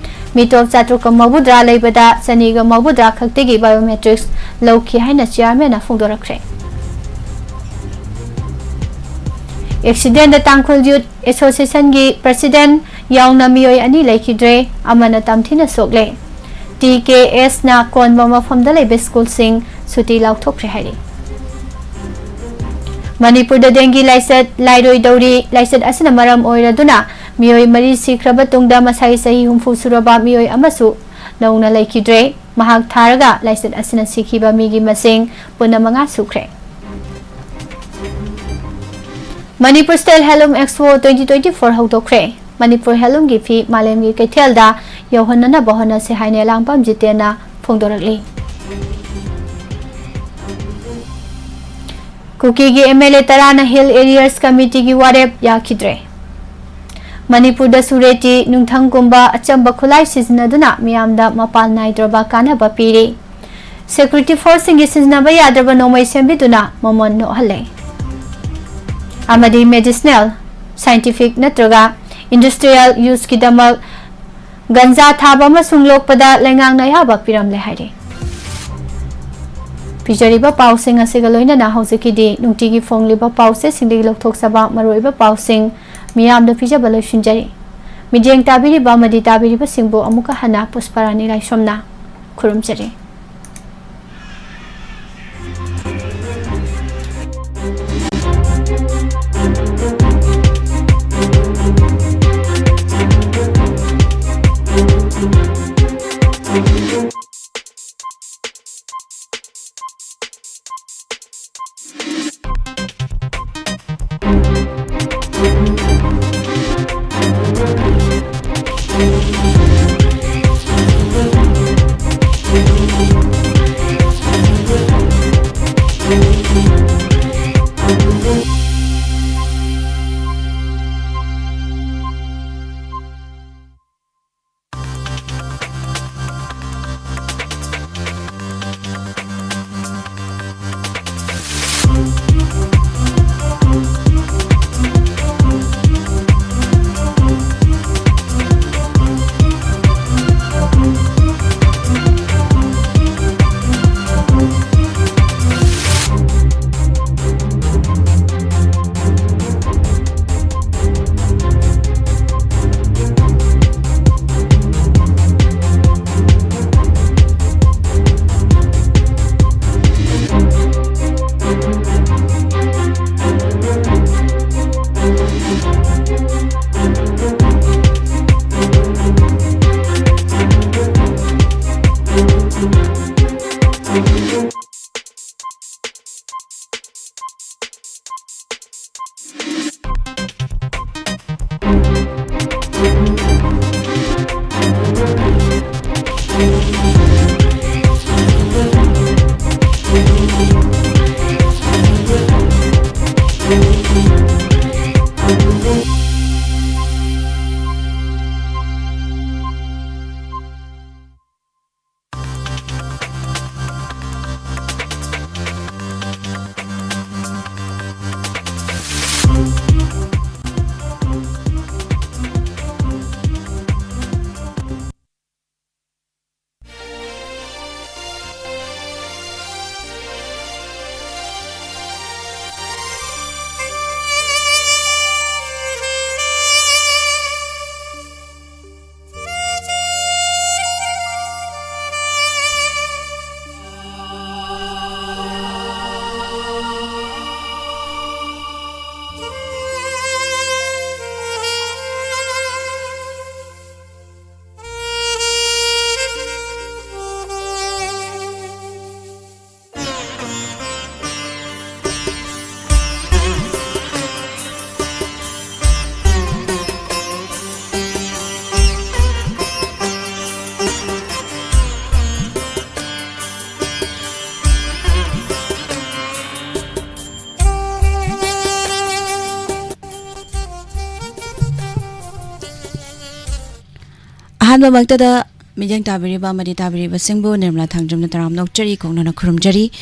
ꯃꯤꯇꯣꯞ ꯆꯥꯇ꯭ꯔꯨꯛꯀ ꯃꯧꯗ꯭ꯔꯥ ꯂꯩꯕꯗ ꯆꯅꯤꯒ ꯃꯧꯗ꯭ꯔꯥ ꯈꯛꯇꯒꯤ ꯕꯥꯏꯑꯣꯃꯦꯇ꯭ꯔꯤꯛꯁ ꯂꯧꯈꯤ ꯍꯥꯏꯅ ꯆꯤꯌꯥꯔꯃꯦꯟꯅ ꯐꯣꯡꯗꯣꯔꯛꯈ꯭ꯔꯦ꯫ ꯑꯦꯛꯁꯤꯗꯦꯟꯗ ꯇꯥꯡꯈꯨꯜ ꯌꯨꯠ ꯑꯦꯁꯣꯁꯤꯌꯦꯁꯟꯒꯤ ꯄ꯭ꯔꯁꯤꯗꯦꯟꯠ ꯌꯥꯎꯅ ꯃꯤꯑꯣꯏ ꯑꯅꯤ ꯂꯩꯈꯤꯗ꯭ꯔꯦ, ꯑꯃꯅ ꯇꯝꯊꯤꯅ ꯁꯣꯛꯂꯦ꯫ ꯇꯤ ꯀꯦ ꯑꯦꯁꯅ ꯀꯣꯟꯕ ꯃꯐꯝꯗ ꯂꯩꯕ ꯁ꯭ꯀꯨꯜꯁꯤꯡ ꯁꯨꯇꯤ ꯂꯥꯎꯊꯣꯛꯈ꯭ꯔꯦ ꯍꯥꯏꯔꯤ꯫ ꯃꯅꯤꯄꯨꯔꯗ ꯗꯦꯡꯒꯤ ꯂꯥꯏꯆꯠ ꯂꯥꯏꯔꯣꯏꯗꯧꯔꯤ꯫ ꯂꯥꯏꯆꯠ ꯑꯁꯤꯅ ꯃꯔꯝ ꯑꯣꯏꯔꯗꯨꯅ ꯃꯤꯑꯣꯏ ꯃꯔꯤ ꯁꯤꯈ꯭ꯔꯕ ꯇꯨꯡꯗ ꯃꯁꯥꯒꯤ ꯆꯍꯤ ꯍꯨꯝꯐꯨ ꯁꯨꯔꯕ ꯃꯤꯑꯣꯏ ꯑꯃꯁꯨ ꯅꯧꯅ ꯂꯩꯈꯤꯗ꯭ꯔꯦ꯫ ꯃꯍꯥꯛ ꯊꯥꯔꯒ ꯂꯥꯏꯆꯠ ꯑꯁꯤꯅ ꯁꯤꯈꯤꯕ ꯃꯤꯒꯤ ꯃꯁꯤꯡ ꯄꯨꯟꯅ ꯃꯉꯥ ꯁꯨꯈ꯭ꯔꯦ꯫ ꯃꯅꯤꯄꯨꯔ ꯁ꯭ꯇꯦꯠ ꯍꯦꯟꯂꯨꯝ ꯑꯦꯛꯁꯄꯣ ꯇ꯭ꯋꯦꯟꯇꯤ ꯇ꯭ꯋꯦꯟꯇꯤ ꯐꯣꯔ ꯍꯧꯗꯣꯛꯈ꯭ꯔꯦ꯫ ꯃꯅꯤꯄꯨꯔ ꯍꯦꯟꯂꯨꯝꯒꯤ ꯐꯤ ꯃꯥꯂꯦꯝꯒꯤ ꯀꯩꯊꯦꯜꯗ ꯌꯧꯍꯟꯅꯅꯕ ꯍꯣꯠꯅꯁꯤ ꯍꯥꯏꯅ ꯂꯥꯡꯕꯝ ꯖꯤꯇꯦꯟꯅ ꯐꯣꯡꯗꯣꯔꯛꯂꯤ꯫ ꯀꯨꯀꯤꯒꯤ ꯑꯦꯝ ꯑꯦꯜ ꯑꯦ ꯇꯔꯥꯅ ꯍꯤꯜ ꯑꯦꯔꯤꯌꯥꯁ ꯀꯃꯤꯇꯤꯒꯤ ꯋꯥꯔꯦꯞ ꯌꯥꯈꯤꯗ꯭ꯔꯦ꯫ ꯃꯅꯤꯄꯨꯔꯗꯁꯨ ꯔꯦꯇꯤ ꯅꯨꯡꯊꯪꯒꯨꯝꯕ ꯑꯆꯝꯕ ꯈꯨꯠꯂꯥꯏ ꯁꯤꯖꯤꯟꯅꯗꯨꯅ ꯃꯤꯌꯥꯝꯗ ꯃꯄꯥꯟ ꯅꯥꯏꯗ꯭ꯔꯕ ꯀꯥꯟꯅꯕ ꯄꯤꯔꯤ꯫ Security forceꯁꯤꯡꯒꯤ ꯁꯤꯖꯤꯟꯅꯕ ꯌꯥꯗ꯭ꯔꯕ ꯅꯣꯡꯃꯩ ꯁꯦꯝꯕꯤꯗꯨꯅ ꯃꯃꯜ ꯅꯣꯛꯍꯜꯂꯦ꯫ ꯑꯃꯗꯤ medicinal, scientific ꯅꯠꯇ꯭ꯔꯒ industrial useꯀꯤꯗꯃꯛ ꯒꯟꯖꯥ ꯊꯥꯕ ꯑꯃꯁꯨꯡ ꯂꯣꯛꯄꯗ ꯂꯩꯉꯥꯛꯅ ꯑꯌꯥꯕ ꯄꯤꯔꯝꯂꯦ ꯍꯥꯏꯔꯤ꯫ ꯄꯤꯖꯔꯤꯕ ꯄꯥꯎꯁꯤꯡ ꯑꯁꯤꯒ ꯂꯣꯏꯅꯅ ꯍꯧꯖꯤꯛꯀꯤꯗꯤ ꯅꯨꯡꯇꯤꯒꯤ ꯐꯣꯡꯂꯤꯕ ꯄꯥꯎꯆꯦꯁꯤꯡꯗꯒꯤ ꯂꯧꯊꯣꯛꯆꯕ ꯃꯔꯨꯑꯣꯏꯕ ꯄꯥꯎꯁꯤꯡ ꯃꯤꯌꯥꯝꯗ ꯄꯤꯖꯕ ꯂꯣꯏꯁꯤꯟꯖꯔꯤ꯫ ꯃꯤꯠꯌꯦꯡ ꯇꯥꯕꯤꯔꯤꯕ ꯑꯃꯗꯤ ꯇꯥꯕꯤꯔꯤꯕꯁꯤꯡꯕꯨ ꯑꯃꯨꯛꯀ ꯍꯟꯅ ꯄꯨꯁꯄꯥꯔꯥꯅꯤ ꯂꯥꯏꯁ꯭ꯔꯝꯅ ꯈꯨꯔꯨꯝꯖꯔꯤ꯫ ꯑꯍꯥꯟꯕꯃꯛꯇꯗ ꯃꯤꯠꯌꯦꯡ ꯇꯥꯕꯤꯔꯤꯕ ꯑꯃꯗꯤ ꯇꯥꯕꯤꯔꯤꯕꯁꯤꯡꯕꯨ ꯅꯤꯔꯃꯂꯥ ꯊꯥꯡꯖꯝꯅ ꯇꯔꯥꯝꯅ ꯑꯣꯛꯆꯔꯤ, ꯀꯣꯛꯅꯅ ꯈꯨꯔꯨꯝꯖꯔꯤ꯫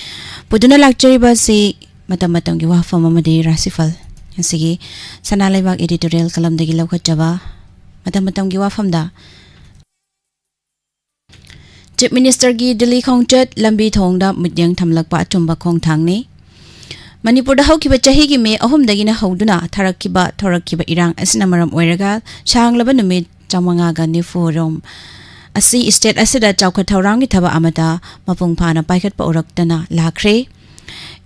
ꯄꯨꯗꯨꯅ ꯂꯥꯛꯆꯔꯤꯕ ꯑꯁꯤ ꯃꯇꯝ ꯃꯇꯝꯒꯤ ꯋꯥꯐꯝ ꯑꯃꯗꯤ ꯔꯥꯁꯤꯐꯜ꯫ ꯉꯁꯤꯒꯤ ꯁꯅꯥ ꯂꯩꯕꯥꯛ editorial columnꯗꯒꯤ ꯂꯧꯈꯠꯆꯕ ꯃꯇꯝ ꯃꯇꯝꯒꯤ ꯋꯥꯐꯝꯗ Chief Ministerꯒꯤ ꯗꯤꯜꯂꯤ ꯈꯣꯡꯆꯠ, ꯂꯝꯕꯤ ꯊꯣꯡꯗ ꯃꯤꯠꯌꯦꯡ ꯊꯝꯂꯛꯄ ꯑꯆꯨꯝꯕ ꯈꯣꯡꯊꯥꯡꯅꯤ꯫ ꯃꯅꯤꯄꯨꯔꯗ ꯍꯧꯈꯤꯕ ꯆꯍꯤꯒꯤ ꯃꯦ ꯑꯍꯨꯝꯗꯒꯤꯅ ꯍꯧꯗꯨꯅ ꯊꯥꯔꯛꯈꯤꯕ ꯊꯣꯔꯛꯈꯤꯕ ꯏꯔꯥꯡ ꯑꯁꯤꯅ ꯃꯔꯝ ꯑꯣꯏꯔꯒ ꯁꯥꯡꯂꯕ ꯅꯨꯃꯤꯠ ꯆꯥꯃꯉꯥꯒ ꯅꯤꯐꯨ ꯔꯣꯝ ꯑꯁꯤ state ꯑꯁꯤꯗ ꯆꯥꯎꯈꯠ ꯊꯧꯔꯥꯡꯒꯤ ꯊꯕꯛ ꯑꯃꯠꯇ ꯃꯄꯨꯡ ꯐꯥꯅ ꯄꯥꯏꯈꯠꯄ ꯎꯔꯛꯇꯅ ꯂꯥꯛꯈ꯭ꯔꯦ꯫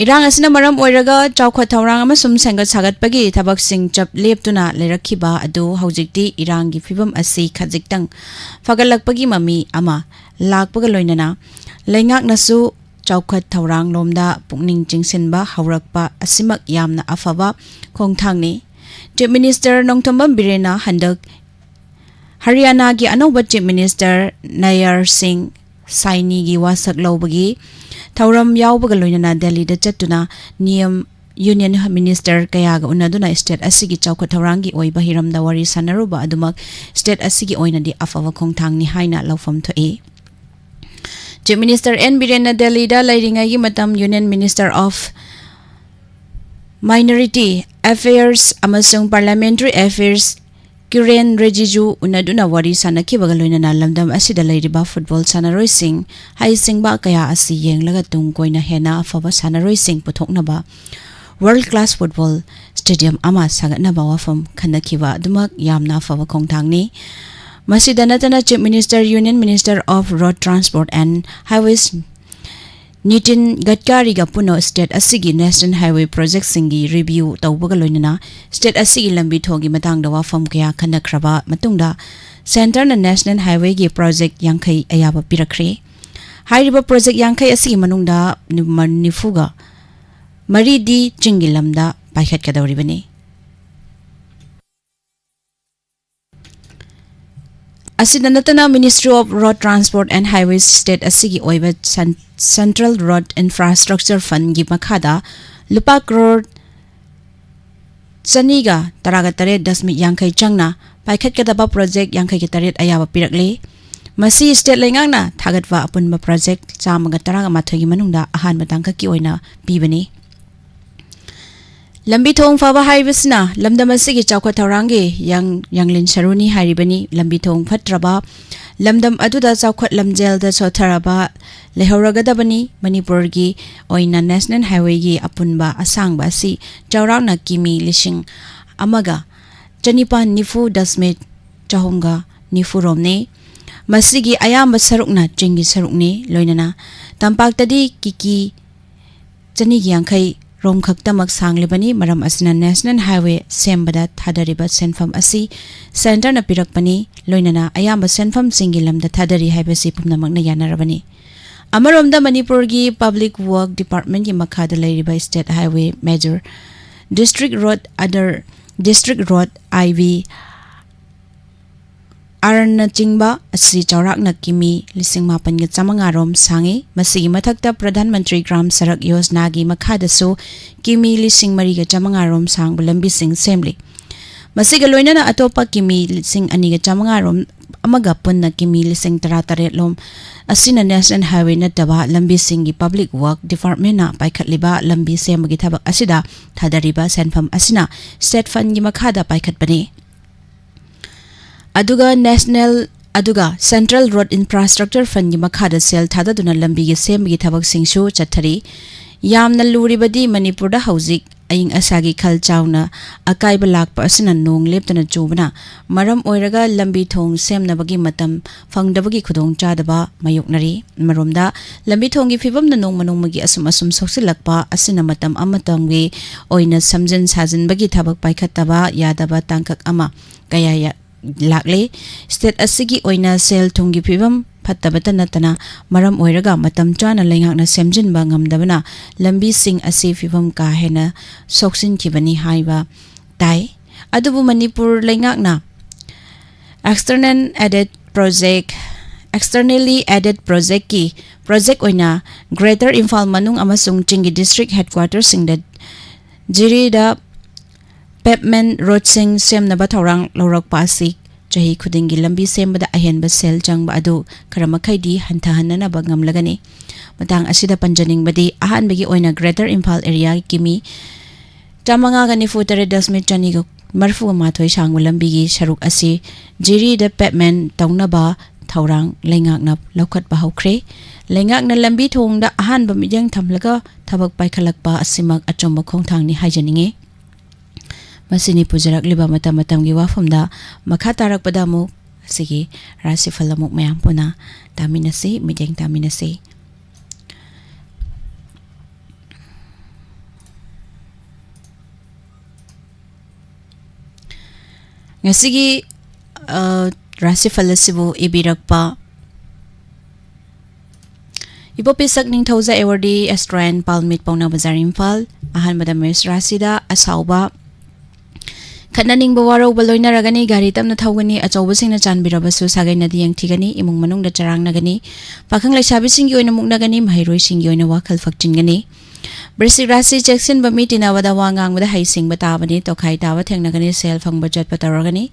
ꯏꯔꯥꯡ ꯑꯁꯤꯅ ꯃꯔꯝ ꯑꯣꯏꯔꯒ ꯆꯥꯎꯈꯠ ꯊꯧꯔꯥꯡ ꯑꯃꯁꯨꯡ ꯁꯦꯝꯒꯠ ꯁꯥꯒꯠꯄꯒꯤ ꯊꯕꯛꯁꯤꯡ ꯆꯞ ꯂꯦꯞꯇꯨꯅ ꯂꯩꯔꯛꯈꯤꯕ ꯑꯗꯨ ꯍꯧꯖꯤꯛꯇꯤ ꯏꯔꯥꯡꯒꯤ ꯐꯤꯕꯝ ꯑꯁꯤ ꯈꯖꯤꯛꯇꯪ ꯐꯒꯠꯂꯛꯄꯒꯤ ꯃꯃꯤ ꯑꯃ ꯂꯥꯛꯄꯒ ꯂꯣꯏꯅꯅ ꯂꯩꯉꯥꯛꯅꯁꯨ ꯆꯥꯎꯈꯠ ꯊꯧꯔꯥꯡꯂꯣꯝꯗ ꯄꯨꯛꯅꯤꯡ ꯆꯤꯡꯁꯤꯟꯕ ꯍꯧꯔꯛꯄ ꯑꯁꯤꯃꯛ ꯌꯥꯝꯅ ꯑꯐꯕ ꯈꯣꯡꯊꯥꯡꯅꯤ꯫ Chief Minister ꯅꯣꯡꯊꯣꯝꯕꯝ ꯕꯤꯔꯦꯟꯅ ꯍꯟꯗꯛ ꯍꯔꯤꯌꯥꯅꯥꯒꯤ ꯑꯅꯧꯕ Chief Minister ꯅꯌꯥꯔ ꯁꯤꯡ ꯁꯥꯏꯅꯤꯒꯤ ꯋꯥꯁꯛ ꯂꯧꯕꯒꯤ ꯊꯧꯔꯝ ꯌꯥꯎꯕꯒ ꯂꯣꯏꯅꯅ ꯗꯦꯜꯂꯤꯗ ꯆꯠꯇꯨꯅ ꯅꯤꯌꯝ Union Minister ꯀꯌꯥꯒ ꯎꯅꯗꯨꯅ state ꯑꯁꯤꯒꯤ ꯆꯥꯎꯈꯠ ꯊꯧꯔꯥꯡꯒꯤ ꯑꯣꯏꯕ ꯍꯤꯔꯝꯗ ꯋꯥꯔꯤ ꯁꯥꯟꯅꯔꯨꯕ ꯑꯗꯨꯃꯛ state ꯑꯁꯤꯒꯤ ꯑꯣꯏꯅꯗꯤ ꯑꯐꯕ ꯈꯣꯡꯊꯥꯡꯅꯤ ꯍꯥꯏꯅ ꯂꯧꯐꯝ ꯊꯣꯛꯏ꯫ Chief Minister ꯑꯦꯟ ꯕꯤꯔꯦꯟꯅ ꯗꯦꯜꯂꯤꯗ ꯂꯩꯔꯤꯉꯩꯒꯤ ꯃꯇꯝ Union Minister of Minority Affairs ꯑꯃꯁꯨꯡ Parliamentary Affairs ꯀꯤꯔꯦꯟ ꯔꯤꯖꯤꯖꯨ ꯎꯅꯗꯨꯅ ꯋꯥꯔꯤ ꯁꯥꯟꯅꯈꯤꯕꯒ ꯂꯣꯏꯅꯅ ꯂꯝꯗꯝ ꯑꯁꯤꯗ ꯂꯩꯔꯤꯕ football ꯁꯥꯟꯅꯔꯣꯏꯁꯤꯡ ꯍꯩꯁꯤꯡꯕ ꯀꯌꯥ ꯑꯁꯤ ꯌꯦꯡꯂꯒ ꯇꯨꯡ ꯀꯣꯏꯅ ꯍꯦꯟꯅ ꯑꯐꯕ ꯁꯥꯟꯅꯔꯣꯏꯁꯤꯡ ꯄꯨꯊꯣꯛꯅꯕ world class football stadium ꯑꯃ ꯁꯥꯒꯠꯅꯕ ꯋꯥꯐꯝ ꯈꯟꯅꯈꯤꯕ ꯑꯗꯨꯃꯛ ꯌꯥꯝꯅ ꯑꯐꯕ ꯈꯣꯡꯊꯥꯡꯅꯤ꯫ ꯃꯁꯤꯗ ꯅꯠꯇꯅ Chief Minister, Union Minister of Road Transport and Highways Nitin ꯒꯠꯀꯥꯔꯤꯒ ꯄꯨꯟꯅ state ꯑꯁꯤꯒꯤ national highway projectꯁꯤꯡꯒꯤ review ꯇꯧꯕꯒ ꯂꯣꯏꯅꯅ state ꯑꯁꯤꯒꯤ ꯂꯝꯕꯤ ꯊꯣꯡꯒꯤ ꯃꯇꯥꯡꯗ ꯋꯥꯐꯝ ꯀꯌꯥ ꯈꯟꯅꯈ꯭ꯔꯕ ꯃꯇꯨꯡꯗ centreꯅ national highwayꯒꯤ project ꯌꯥꯡꯈꯩ ꯑꯌꯥꯕ ꯄꯤꯔꯛꯈ꯭ꯔꯦ꯫ ꯍꯥꯏꯔꯤꯕ project ꯌꯥꯡꯈꯩ ꯑꯁꯤꯒꯤ ꯃꯅꯨꯡꯗ ꯅꯤꯐꯨꯒ ꯃꯔꯤꯗꯤ ꯆꯤꯡꯒꯤ ꯂꯝꯗ ꯄꯥꯏꯈꯠꯀꯗꯧꯔꯤꯕꯅꯤ꯫ ꯑꯁꯤꯗ ꯅꯠꯇꯅ Ministry of Road Transport and Highways state ꯑꯁꯤꯒꯤ ꯑꯣꯏꯕ Cen- Central Road Infrastructure Fundꯒꯤ ꯃꯈꯥꯗ ꯂꯨꯄꯥ ꯀ꯭ꯔꯣꯔ ꯆꯅꯤꯒ ꯇꯔꯥꯒ ꯇꯔꯦꯠ ꯗꯁꯃꯤꯛ ꯌꯥꯡꯈꯩ ꯆꯪꯅ ꯄꯥꯏꯈꯠꯀꯗꯕ ꯄ꯭ꯔꯣꯖꯦꯛ ꯌꯥꯡꯈꯩꯒ ꯇꯔꯦꯠ ꯑꯌꯥꯕ ꯄꯤꯔꯛꯂꯦ꯫ ꯃꯁꯤ ꯁ꯭ꯇꯦꯠ ꯂꯩꯉꯥꯛꯅ ꯊꯥꯒꯠꯄ ꯑꯄꯨꯟꯕ ꯄ꯭ꯔꯣꯖꯦꯛ ꯆꯥꯝꯃꯒ ꯇꯔꯥꯃꯥꯊꯣꯏꯒꯤ ꯃꯅꯨꯡꯗ ꯑꯍꯥꯟꯕ ꯇꯥꯡꯀꯛꯀꯤ ꯑꯣꯏꯅ ꯄꯤꯕꯅꯤ꯫ ꯂꯝꯕꯤ ꯊꯣꯡ ꯐꯕ ꯍꯥꯏꯕꯁꯤꯅ ꯂꯝꯗꯝ ꯑꯁꯤꯒꯤ ꯆꯥꯎꯈꯠ ꯊꯧꯔꯥꯡꯒꯤ ꯌꯥꯡ-, ꯌꯥꯡꯂꯦꯟ ꯁꯔꯨꯅꯤ ꯍꯥꯏꯔꯤꯕꯅꯤ꯫ ꯂꯝꯕꯤ ꯊꯣꯡ ꯐꯠꯇ꯭ꯔꯕ ꯂꯝꯗꯝ ꯑꯗꯨꯗ ꯆꯥꯎꯈꯠ ꯂꯝꯖꯦꯜꯗ ꯁꯣꯠꯊꯔꯕ ꯂꯩꯍꯧꯔꯒꯗꯕꯅꯤ꯫ ꯃꯅꯤꯄꯨꯔꯒꯤ ꯑꯣꯏꯅ ꯅꯦꯁꯅꯦꯜ ꯍꯥꯏꯋꯦꯒꯤ ꯑꯄꯨꯟꯕ ꯑꯁꯥꯡꯕ ꯑꯁꯤ ꯆꯥꯎꯔꯥꯛꯅ ꯀꯤꯃꯤ ꯂꯤꯁꯤꯡ ꯑꯃꯒ ꯆꯅꯤꯄꯥꯟ ꯅꯤꯐꯨ ꯗꯁꯃꯤꯛ ꯆꯍꯨꯝꯒ ꯅꯤꯐꯨ ꯔꯣꯝꯅꯤ꯫ ꯃꯁꯤꯒꯤ ꯑꯌꯥꯝꯕ ꯁꯔꯨꯛꯅ ꯆꯤꯡꯒꯤ ꯁꯔꯨꯛꯅꯤ꯫ ꯂꯣꯏꯅꯅ ꯇꯝꯄꯥꯛꯇꯗꯤ ꯀꯤꯀꯤ ꯆꯅꯤꯒ ꯌꯥꯡꯈꯩ ꯔꯣꯝ ꯈꯛꯇꯃꯛ ꯁꯥꯡꯂꯤꯕꯅꯤ꯫ ꯃꯔꯝ ꯑꯁꯤꯅ ꯅꯦꯁꯅꯦꯜ ꯍꯥꯏꯋꯦ ꯁꯦꯝꯕꯗ ꯊꯥꯗꯔꯤꯕ ꯁꯦꯟꯐꯝ ꯑꯁꯤ ꯁꯦꯟꯇꯔꯅ ꯄꯤꯔꯛꯄꯅꯤ꯫ ꯂꯣꯏꯅꯅ ꯑꯌꯥꯝꯕ ꯁꯦꯟꯐꯝꯁꯤꯡꯒꯤ ꯂꯝꯗ ꯊꯥꯗꯔꯤ ꯍꯥꯏꯕꯁꯤ ꯄꯨꯝꯅꯃꯛꯅ ꯌꯥꯅꯔꯕꯅꯤ꯫ ꯑꯃꯔꯣꯝꯗ ꯃꯅꯤꯄꯨꯔꯒꯤ ꯄꯕ꯭ꯂꯤꯛ ꯋꯥꯔꯛ ꯗꯤꯄꯥꯔꯠꯃꯦꯟꯒꯤ ꯃꯈꯥꯗ ꯂꯩꯔꯤꯕ state highway, major district road, other district road, I V, ꯑꯥꯔꯅꯆꯤꯡꯕ ꯑꯁꯤ ꯆꯥꯎꯔꯥꯛꯅ ꯀꯤꯃꯤ ꯂꯤꯁꯤꯡ ꯃꯥꯄꯟꯒ ꯆꯥꯃꯉꯥ ꯔꯣꯝ ꯁꯥꯡꯏ꯫ ꯃꯁꯤꯒꯤ ꯃꯊꯛꯇ ꯄ꯭ꯔꯙꯥꯟ ꯃꯟꯇ꯭ꯔꯤ ꯒ꯭ꯔꯥꯝ ꯁꯔꯛ ꯌꯣꯖꯅꯥꯒꯤ ꯃꯈꯥꯗꯁꯨ ꯀꯤꯃꯤ ꯂꯤꯁꯤꯡ ꯃꯔꯤꯒ ꯆꯥꯃꯉꯥ ꯔꯣꯝ ꯁꯥꯡꯕ ꯂꯝꯕꯤꯁꯤꯡ ꯁꯦꯝꯂꯤ꯫ ꯃꯁꯤꯒ ꯂꯣꯏꯅꯅ ꯑꯇꯣꯞꯄ ꯀꯤꯃꯤ ꯂꯤꯁꯤꯡ ꯑꯅꯤꯒ ꯆꯥꯃꯉꯥ ꯔꯣꯝ ꯑꯃꯒ ꯄꯨꯟꯅ ꯀꯤꯃꯤ ꯂꯤꯁꯤꯡ ꯇꯔꯥ ꯇꯔꯦꯠ ꯂꯣꯝ ꯑꯁꯤꯅ ꯅꯦꯁꯅꯦꯜ ꯍꯥꯏꯋꯦ ꯅꯠꯇꯕ ꯂꯝꯕꯤꯁꯤꯡꯒꯤ ꯄꯕ꯭ꯂꯤꯛ ꯋꯥꯔꯛ ꯗꯤꯄꯥꯔꯠꯃꯦꯟꯅ ꯄꯥꯏꯈꯠꯂꯤꯕ ꯂꯝꯕꯤ ꯁꯦꯝꯕꯒꯤ ꯊꯕꯛ ꯑꯁꯤꯗ ꯊꯥꯗꯔꯤꯕ ꯁꯦꯟꯐꯝ ꯑꯁꯤꯅ ꯁ꯭ꯇꯦꯠ ꯐꯟꯒꯤ ꯃꯈꯥꯗ ꯄꯥꯏꯈꯠꯄꯅꯤ꯫ ꯑꯗꯨꯒ ꯅꯦꯁꯅꯦꯜ, ꯑꯗꯨꯒ ꯁꯦꯟꯇ꯭ꯔꯦꯜ ꯔꯣꯗ ꯏꯟꯐ꯭ꯔꯥꯁ꯭ꯇ꯭ꯔꯛꯆꯔ ꯐꯟꯒꯤ ꯃꯈꯥꯗ ꯁꯦꯜ ꯊꯥꯗꯗꯨꯅ ꯂꯝꯕꯤꯒꯤ ꯁꯦꯝꯕꯒꯤ ꯊꯕꯛꯁꯤꯡꯁꯨ ꯆꯠꯊꯔꯤ꯫ ꯌꯥꯝꯅ ꯂꯨꯔꯤꯕꯗꯤ ꯃꯅꯤꯄꯨꯔꯗ ꯍꯧꯖꯤꯛ ꯑꯏꯪ ꯑꯁꯥꯒꯤ ꯈꯜ ꯆꯥꯎꯅ ꯑꯀꯥꯏꯕ ꯂꯥꯛꯄ ꯑꯁꯤꯅ ꯅꯣꯡ ꯂꯦꯞꯇꯅ ꯆꯨꯕꯅ ꯃꯔꯝ ꯑꯣꯏꯔꯒ ꯂꯝꯕꯤ ꯊꯣꯡ ꯁꯦꯝꯅꯕꯒꯤ ꯃꯇꯝ ꯐꯪꯗꯕꯒꯤ ꯈꯨꯗꯣꯡꯆꯥꯗꯕ ꯃꯥꯌꯣꯛꯅꯔꯤ꯫ ꯑꯃꯔꯣꯝꯗ ꯂꯝꯕꯤ ꯊꯣꯡꯒꯤ ꯐꯤꯕꯝꯅ ꯅꯣꯡꯃ ꯅꯣꯡꯃꯒꯤ ꯑꯁꯨꯝ ꯑꯁꯨꯝ ꯁꯣꯛꯆꯤꯜꯂꯛꯄ ꯑꯁꯤꯅ ꯃꯇꯝ ꯑꯃꯇꯪꯒꯤ ꯑꯣꯏꯅ ꯁꯦꯝꯖꯤꯟ ꯁꯥꯖꯤꯟꯕꯒꯤ ꯊꯕꯛ ꯄꯥꯏꯈꯠꯇꯕ ꯌꯥꯗꯕ ꯇꯥꯡꯀꯛ ꯑꯃ ꯀꯌꯥ ꯌꯥ-, ꯂꯥꯛꯂꯦ꯫ ꯁ꯭ꯇꯦꯠ ꯑꯁꯤꯒꯤ ꯑꯣꯏꯅ ꯁꯦꯜ ꯊꯨꯝꯒꯤ ꯐꯤꯕꯝ ꯐꯠꯇꯕꯇ ꯅꯠꯇꯅ ꯃꯔꯝ ꯑꯣꯏꯔꯒ ꯃꯇꯝ ꯆꯥꯅ ꯂꯩꯉꯥꯛꯅ ꯁꯦꯝꯖꯤꯟꯕ ꯉꯝꯗꯕꯅ ꯂꯝꯕꯤꯁꯤꯡ ꯑꯁꯤ ꯐꯤꯕꯝ ꯀꯥ ꯍꯦꯟꯅ ꯁꯣꯛꯆꯤꯟꯈꯤꯕꯅꯤ ꯍꯥꯏꯕ ꯇꯥꯏ꯫ ꯑꯗꯨꯕꯨ ꯃꯅꯤꯄꯨꯔ ꯂꯩꯉꯥꯛꯅ external aided project, externally aided projectꯀꯤ ꯄ꯭ꯔꯣꯖꯦꯛ ꯑꯣꯏꯅ ꯒ꯭ꯔꯦꯇꯔ ꯏꯝꯐꯥꯜ ꯃꯅꯨꯡ ꯑꯃꯁꯨꯡ ꯆꯤꯡꯒꯤ ꯗꯤꯁꯇ꯭ꯔꯤꯛ ꯍꯦꯗꯀ꯭ꯋꯥꯇꯔꯁꯤꯡꯗ ꯖꯤꯔꯤꯗ Pavement roadꯁꯤꯡ ꯁꯦꯝꯅꯕ ꯊꯧꯔꯥꯡ ꯂꯧꯔꯛꯄ ꯑꯁꯤ ꯆꯍꯤ ꯈꯨꯗꯤꯡꯒꯤ ꯂꯝꯕꯤ ꯁꯦꯝꯕꯗ ꯑꯍꯦꯟꯕ ꯁꯦꯜ ꯆꯪꯕ ꯑꯗꯨ ꯈꯔ ꯃꯈꯩꯗꯤ ꯍꯟꯊꯍꯟꯅꯅꯕ ꯉꯝꯂꯒꯅꯤ꯫ ꯃꯇꯥꯡ ꯑꯁꯤꯗ ꯄꯟꯖꯅꯤꯡꯕꯗꯤ, ꯑꯍꯥꯟꯕꯒꯤ ꯑꯣꯏꯅ Greater Imphal areaꯒꯤ ꯃꯤ ꯆꯥꯃꯉꯥꯒ ꯅꯤꯐꯨ ꯇꯔꯦꯠ ꯗꯁꯃꯤꯛ ꯆꯅꯤꯒ ꯃꯔꯤꯐꯨ ꯃꯥꯊꯣꯏ ꯁꯥꯡꯕ ꯂꯝꯕꯤꯒꯤ ꯁꯔꯨꯛ ꯑꯁꯤ ꯖꯤꯔꯤꯗ pavement ꯇꯧꯅꯕ ꯊꯧꯔꯥꯡ ꯂꯩꯉꯥꯛꯅ ꯂꯧꯈꯠꯄ ꯍꯧꯈ꯭ꯔꯦ꯫ ꯂꯩꯉꯥꯛꯅ ꯂꯝꯕꯤ ꯊꯣꯡꯗ ꯑꯍꯥꯟꯕ ꯃꯤꯠꯌꯦꯡ ꯊꯝꯂꯒ ꯊꯕꯛ ꯄꯥꯏꯈꯠꯂꯛꯄ ꯑꯁꯤꯃꯛ ꯑꯆꯨꯝꯕ ꯈꯣꯡꯊꯥꯡꯅꯤ ꯍꯥꯏꯖꯅꯤꯡꯏ꯫ ꯃꯁꯤꯅꯤ ꯄꯨꯖꯔꯛꯂꯤꯕ ꯃꯇꯝ ꯃꯇꯝꯒꯤ ꯋꯥꯐꯝꯗ꯫ ꯃꯈꯥ ꯇꯥꯔꯛꯄꯗ ꯑꯃꯨꯛ ꯑꯁꯤꯒꯤ ꯔꯥꯁꯤꯐꯜ ꯑꯃꯨꯛ ꯃꯌꯥꯝ ꯄꯨꯟꯅ ꯇꯥꯃꯤꯟꯅꯁꯤ, ꯃꯤꯠꯌꯦꯡ ꯇꯥꯃꯤꯟꯅꯁꯤ꯫ ꯉꯁꯤꯒꯤ, ꯑ, ꯔꯥꯁꯤꯐꯜ ꯑꯁꯤꯕꯨ ꯏꯕꯤꯔꯛꯄ ꯏꯕꯣꯄꯤꯁꯛ ꯅꯤꯡꯊꯧꯖ ꯑꯦꯋꯥꯔꯗꯤ ꯑꯦꯁꯇ꯭ꯔꯣ ꯑꯦꯟ ꯄꯥꯜꯃꯤꯠ, ꯄꯥꯎꯅꯥ ꯕꯖꯥꯔ, ꯏꯝꯐꯥꯜ꯫ ꯑꯍꯥꯟꯕꯗ ꯃꯦꯁ ꯔꯥꯁꯤꯗ ꯑꯁꯥꯎꯕ, ꯈꯠꯅꯅꯤꯡꯕ ꯋꯥꯔꯧꯕ ꯂꯣꯏꯅꯔꯒꯅꯤ, ꯒꯥꯔꯤ ꯇꯞꯅ ꯊꯧꯒꯅꯤ, ꯑꯆꯧꯕꯁꯤꯡꯅ ꯆꯥꯟꯕꯤꯔꯕꯁꯨ ꯁꯥꯒꯩꯅꯗꯤ ꯌꯦꯡꯊꯤꯒꯅꯤ, ꯏꯃꯨꯡ ꯃꯅꯨꯡꯗ ꯆꯔꯥꯡꯅꯒꯅꯤ, ꯄꯥꯈꯪ ꯂꯩꯁꯥꯕꯤꯁꯤꯡꯒꯤ ꯑꯣꯏꯅ ꯃꯨꯛꯅꯒꯅꯤ, ꯃꯍꯩꯔꯣꯏꯁꯤꯡꯒꯤ ꯑꯣꯏꯅ ꯋꯥꯈꯜ ꯐꯛꯆꯤꯟꯒꯅꯤ꯫ ꯕ꯭ꯔꯤꯁꯤꯛ ꯔꯥꯁꯤ ꯆꯦꯛꯁꯤꯟꯕ ꯃꯤ ꯇꯤꯟꯅꯕꯗ ꯋꯥ ꯉꯥꯡꯕꯗ ꯍꯩꯁꯤꯡꯕ ꯇꯥꯕꯅꯤ, ꯇꯣꯈꯥꯏ ꯇꯥꯕ ꯊꯦꯡꯅꯒꯅꯤ, ꯁꯦꯜ ꯐꯪꯕ ꯆꯠꯄ ꯇꯧꯔꯒꯅꯤ,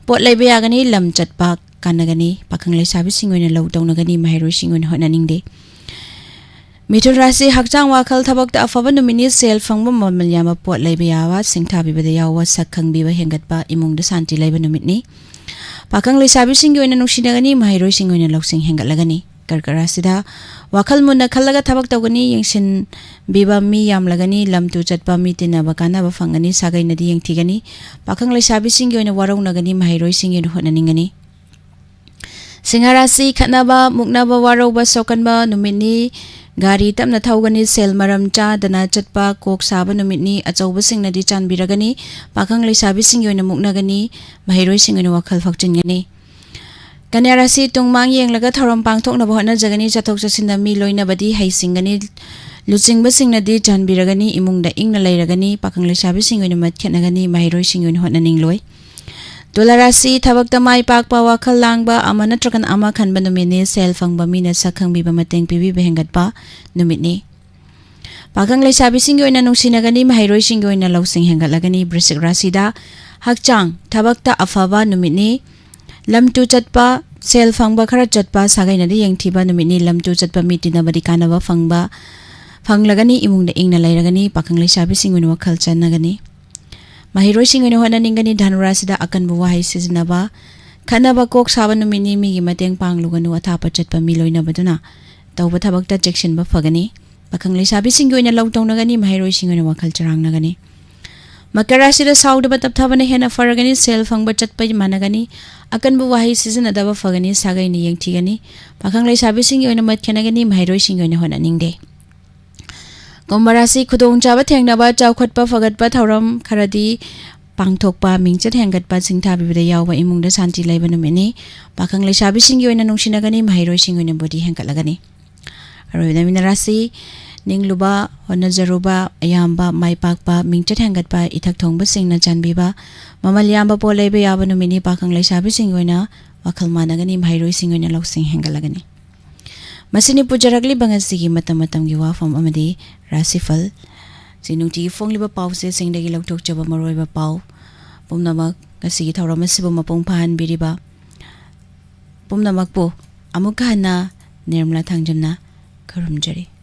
ꯄꯣꯠ ꯂꯩꯕ ꯌꯥꯒꯅꯤ, ꯂꯝ ꯆꯠꯄ ꯀꯥꯟꯅꯒꯅꯤ, ꯄꯥꯈꯪ ꯂꯩꯁꯥꯕꯤꯁꯤꯡ ꯑꯣꯏꯅ ꯂꯧ ꯇꯧꯅꯒꯅꯤ, ꯃꯍꯩꯔꯣꯏꯁꯤꯡ ꯑꯣꯏꯅ ꯍꯣꯠꯅꯅꯤꯡꯗꯦ꯫ ꯃꯤꯊꯨꯟ ꯔꯥꯁꯤ ꯍꯛꯆꯥꯡ ꯋꯥꯈꯜ ꯊꯕꯛꯇ ꯑꯐꯕ ꯅꯨꯃꯤꯠꯅꯤ, ꯁꯦꯜ ꯐꯪꯕ ꯃꯃꯜ ꯌꯥꯝꯕ ꯄꯣꯠ ꯂꯩꯕ ꯌꯥꯕ, ꯁꯤꯡꯊꯥꯕꯤꯕꯗ ꯌꯥꯎꯕ, ꯁꯛ ꯈꯪꯕꯤꯕ ꯍꯦꯟꯒꯠꯄ, ꯏꯃꯨꯡꯗ ꯁꯥꯟꯇꯤ ꯂꯩꯕ ꯅꯨꯃꯤꯠꯅꯤ꯫ ꯄꯥꯈꯪ ꯂꯩꯁꯥꯕꯤꯁꯤꯡꯒꯤ ꯑꯣꯏꯅ ꯅꯨꯡꯁꯤꯅꯒꯅꯤ, ꯃꯍꯩꯔꯣꯏꯁꯤꯡꯒꯤ ꯑꯣꯏꯅ ꯂꯧꯁꯤꯡ ꯍꯦꯟꯒꯠꯂꯒꯅꯤ꯫ ꯀꯔꯀꯠ ꯔꯥꯁꯤꯗ ꯋꯥꯈꯜ ꯃꯨꯟꯅ ꯈꯜꯂꯒ ꯊꯕꯛ ꯇꯧꯒꯅꯤ, ꯌꯦꯡꯁꯤꯟꯕꯤꯕ ꯃꯤ ꯌꯥꯝꯂꯒꯅꯤ, ꯂꯝ ꯇꯨ ꯆꯠꯄ ꯃꯤ ꯇꯤꯟꯅꯕ ꯀꯥꯟꯅꯕ ꯐꯪꯒꯅꯤ, ꯁꯥꯒꯩꯅꯗꯤ ꯌꯦꯡꯊꯤꯒꯅꯤ, ꯄꯥꯈꯪ ꯂꯩꯁꯥꯕꯤꯁꯤꯡꯒꯤ ꯑꯣꯏꯅ ꯋꯥꯔꯧꯅꯒꯅꯤ, ꯃꯍꯩꯔꯣꯏꯁꯤꯡꯒꯤ ꯑꯣꯏꯅ ꯍꯣꯠꯅꯅꯤꯡꯒꯅꯤ꯫ ꯁꯤꯡꯍ ꯔꯥꯁꯤ ꯈꯠꯅꯕ, ꯃꯨꯛꯅꯕ, ꯋꯥꯔꯧꯕ, ꯁꯣꯛꯀꯟꯕ ꯅꯨꯃꯤꯠꯅꯤ꯫ ꯒꯥꯔꯤ ꯇꯞꯅ ꯊꯧꯒꯅꯤ, ꯁꯦꯜ ꯃꯔꯝ ꯆꯥꯗꯅ ꯆꯠꯄ, ꯀꯣꯛ ꯁꯥꯕ ꯅꯨꯃꯤꯠꯅꯤ꯫ ꯑꯆꯧꯕꯁꯤꯡꯅꯗꯤ ꯆꯥꯟꯕꯤꯔꯒꯅꯤ, ꯄꯥꯈꯪ ꯂꯩꯁꯥꯕꯤꯁꯤꯡꯒꯤ ꯑꯣꯏꯅ ꯃꯨꯛꯅꯒꯅꯤ, ꯃꯍꯩꯔꯣꯏꯁꯤꯡ ꯑꯣꯏꯅ ꯋꯥꯈꯜ ꯐꯛꯆꯤꯟꯒꯅꯤ꯫ ꯀꯟꯌꯥ ꯔꯥꯁꯤ ꯇꯨꯡ ꯃꯥꯡ ꯌꯦꯡꯂꯒ ꯊꯧꯔꯝ ꯄꯥꯡꯊꯣꯛꯅꯕ ꯍꯣꯠꯅꯖꯒꯅꯤ, ꯆꯠꯊꯣꯛ ꯆꯠꯁꯤꯟꯗ ꯃꯤ ꯂꯣꯏꯅꯕꯗꯤ ꯍꯩꯁꯤꯡꯒꯅꯤ, ꯂꯨꯆꯤꯡꯕꯁꯤꯡꯅꯗꯤ ꯆꯥꯟꯕꯤꯔꯒꯅꯤ, ꯏꯃꯨꯡꯗ ꯏꯪꯅ ꯂꯩꯔꯒꯅꯤ, ꯄꯥꯈꯪ ꯂꯩꯁꯥꯕꯤꯁꯤꯡ ꯑꯣꯏꯅ ꯃꯠ ꯈꯦꯠꯅꯒꯅꯤ, ꯃꯍꯩꯔꯣꯏꯁꯤꯡ ꯑꯣꯏꯅ ꯍꯣꯠꯅꯅꯤꯡꯂꯣꯏ꯫ ꯇꯨꯂꯥ ꯔꯥꯁꯤ ꯊꯕꯛꯇ ꯃꯥꯏ ꯄꯥꯛꯄ, ꯋꯥꯈꯜ ꯂꯥꯡꯕ, ꯑꯃ ꯅꯠꯇ꯭ꯔꯒꯅ ꯑꯃ ꯈꯟꯕ ꯅꯨꯃꯤꯠꯅꯤ, ꯁꯦꯜ ꯐꯪꯕ ꯃꯤꯅ ꯁꯛ ꯈꯪꯕꯤꯕ, ꯃꯇꯦꯡ ꯄꯤꯕꯤꯕ ꯍꯦꯟꯒꯠꯄ ꯅꯨꯃꯤꯠꯅꯤ꯫ ꯄꯥꯈꯪ ꯂꯩꯁꯥꯕꯤꯁꯤꯡꯒꯤ ꯑꯣꯏꯅ ꯅꯨꯡꯁꯤꯅꯒꯅꯤ, ꯃꯍꯩꯔꯣꯏꯁꯤꯡꯒꯤ ꯑꯣꯏꯅ ꯂꯧꯁꯤꯡ ꯍꯦꯟꯒꯠꯂꯒꯅꯤ꯫ ꯕ꯭ꯔꯤꯁꯤꯛ ꯔꯥꯁꯤꯗ ꯍꯛꯆꯥꯡ ꯊꯕꯛꯇ ꯑꯐꯕ ꯅꯨꯃꯤꯠꯅꯤ꯫ ꯂꯝ ꯇꯨ ꯆꯠꯄ, ꯁꯦꯜ ꯐꯪꯕ ꯈꯔ ꯆꯠꯄ, ꯁꯥꯒꯩꯅꯗꯤ ꯌꯦꯡꯊꯤꯕ ꯅꯨꯃꯤꯠꯅꯤ꯫ ꯂꯝ ꯇꯨ ꯆꯠꯄ ꯃꯤ ꯇꯤꯟꯅꯕꯗꯤ ꯀꯥꯟꯅꯕ ꯐꯪꯕ, ꯐꯪꯂꯒꯅꯤ꯫ ꯏꯃꯨꯡꯗ ꯏꯪꯅ ꯂꯩꯔꯒꯅꯤ꯫ ꯄꯥꯈꯪ ꯂꯩꯁꯥꯕꯤꯁꯤꯡ ꯑꯣꯏꯅ ꯋꯥꯈꯜ ꯆꯟꯅꯒꯅꯤ꯫ ꯃꯍꯩꯔꯣꯏꯁꯤꯡ ꯑꯣꯏꯅ ꯍꯣꯠꯅꯅꯤꯡꯒꯅꯤ꯫ ꯙꯅꯨꯔꯥꯁꯤꯗ ꯑꯀꯟꯕ ꯋꯥꯍꯩ ꯁꯤꯖꯤꯟꯅꯕ, ꯈꯠꯅꯕ ꯀꯣꯛ ꯁꯥꯕ ꯅꯨꯃꯤꯠꯅꯤ꯫ ꯃꯤꯒꯤ ꯃꯇꯦꯡ ꯄꯥꯡꯂꯨꯒꯅꯨ꯫ ꯑꯊꯥꯞꯄ ꯆꯠꯄ ꯃꯤ ꯂꯣꯏꯅꯕꯗꯨꯅ ꯇꯧꯕ ꯊꯕꯛꯇ ꯆꯦꯛꯁꯤꯟꯕ ꯐꯒꯅꯤ꯫ ꯄꯥꯈꯪ ꯂꯩꯁꯥꯕꯤꯁꯤꯡꯒꯤ ꯑꯣꯏꯅ ꯂꯧ ꯇꯧꯅꯒꯅꯤ꯫ ꯃꯍꯩꯔꯣꯏꯁꯤꯡ ꯑꯣꯏꯅ ꯋꯥꯈꯜ ꯆꯔꯥꯡꯅꯒꯅꯤ꯫ ꯃꯀꯔ ꯔꯥꯁꯤꯗ ꯁꯥꯎꯗꯕ ꯇꯞꯊꯥꯕꯅ ꯍꯦꯟꯅ ꯐꯔꯒꯅꯤ꯫ ꯁꯦꯜ ꯐꯪꯕ ꯆꯠꯄ ꯃꯥꯟꯅꯒꯅꯤ꯫ ꯑꯀꯟꯕ ꯋꯥꯍꯩ ꯁꯤꯖꯤꯟꯅꯗꯕ ꯐꯒꯅꯤ꯫ ꯁꯥꯒꯩꯅ ꯌꯦꯡꯊꯤꯒꯅꯤ꯫ ꯄꯥꯈꯪ ꯂꯩꯁꯥꯕꯤꯁꯤꯡꯒꯤ ꯑꯣꯏꯅ ꯃꯠ ꯈꯦꯅꯒꯅꯤ꯫ ꯃꯍꯩꯔꯣꯏꯁꯤꯡꯒꯤ ꯑꯣꯏꯅ ꯍꯣꯠꯅꯅꯤꯡꯗꯦ꯫ ꯀꯨꯝꯚ ꯔꯥꯁꯤ ꯈꯨꯗꯣꯡꯆꯥꯕ ꯊꯦꯡꯅꯕ, ꯆꯥꯎꯈꯠꯄ ꯐꯒꯠꯄ ꯊꯧꯔꯝ ꯈꯔꯗꯤ ꯄꯥꯡꯊꯣꯛꯄ, ꯃꯤꯡꯆꯠ ꯍꯦꯟꯒꯠꯄ, ꯁꯤꯡꯊꯥꯕꯤꯕꯗ ꯌꯥꯎꯕ, ꯏꯃꯨꯡꯗ ꯁꯥꯟꯇꯤ ꯂꯩꯕ ꯅꯨꯃꯤꯠꯅꯤ꯫ ꯄꯥꯈꯪ ꯂꯩꯁꯥꯕꯤꯁꯤꯡꯒꯤ ꯑꯣꯏꯅ ꯅꯨꯡꯁꯤꯅꯒꯅꯤ꯫ ꯃꯍꯩꯔꯣꯏꯁꯤꯡꯒꯤ ꯑꯣꯏꯅ ꯕꯨꯗꯤ ꯍꯦꯟꯒꯠꯂꯒꯅꯤ꯫ ꯑꯔꯣꯏꯕꯗ ꯃꯤꯅ ꯔꯥꯁꯤ ꯅꯤꯡꯂꯨꯕ, ꯍꯣꯠꯅꯖꯔꯨꯕ, ꯑꯌꯥꯝꯕ, ꯃꯥꯏ ꯄꯥꯛꯄ, ꯃꯤꯡꯆꯠ ꯍꯦꯟꯒꯠꯄ, ꯏꯊꯛ ꯊꯣꯡꯕꯁꯤꯡꯅ ꯆꯥꯟꯕꯤꯕ, ꯃꯃꯜ ꯌꯥꯝꯕ ꯄꯣꯠ ꯂꯩꯕ ꯌꯥꯕ ꯅꯨꯃꯤꯠꯅꯤ꯫ ꯄꯥꯈꯪ ꯂꯩꯁꯥꯕꯤꯁꯤꯡꯒꯤ ꯑꯣꯏꯅ ꯋꯥꯈꯜ ꯃꯥꯟꯅꯒꯅꯤ꯫ ꯃꯍꯩꯔꯣꯏꯁꯤꯡꯒꯤ ꯑꯣꯏꯅ ꯂꯧꯁꯤꯡ ꯍꯦꯟꯒꯠꯂꯒꯅꯤ꯫ ꯃꯁꯤꯅꯤ ꯄꯨꯖꯔꯛꯂꯤꯕ ꯉꯁꯤꯒꯤ ꯃꯇꯝ ꯃꯇꯝꯒꯤ ꯋꯥꯐꯝ ꯑꯃꯗꯤ ꯔꯥꯁꯤꯐꯜ꯫ ꯁꯤ ꯅꯨꯡꯇꯤꯒꯤ ꯐꯣꯡꯂꯤꯕ ꯄꯥꯎꯆꯦꯁꯤꯡꯗꯒꯤ ꯂꯧꯊꯣꯛꯆꯕ ꯃꯔꯨꯑꯣꯏꯕ ꯄꯥꯎ ꯄꯨꯝꯅꯃꯛ꯫ ꯉꯁꯤꯒꯤ ꯊꯧꯔꯝ ꯑꯁꯤꯕꯨ ꯃꯄꯨꯡ ꯐꯥꯍꯟꯕꯤꯔꯤꯕ ꯄꯨꯝꯅꯃꯛꯄꯨ ꯑꯃꯨꯛꯀ ꯍꯟꯅ ꯅꯤꯔꯃꯂꯥ ꯊꯥꯡꯖꯝꯅ ꯈꯨꯔꯨꯝꯖꯔꯤ꯫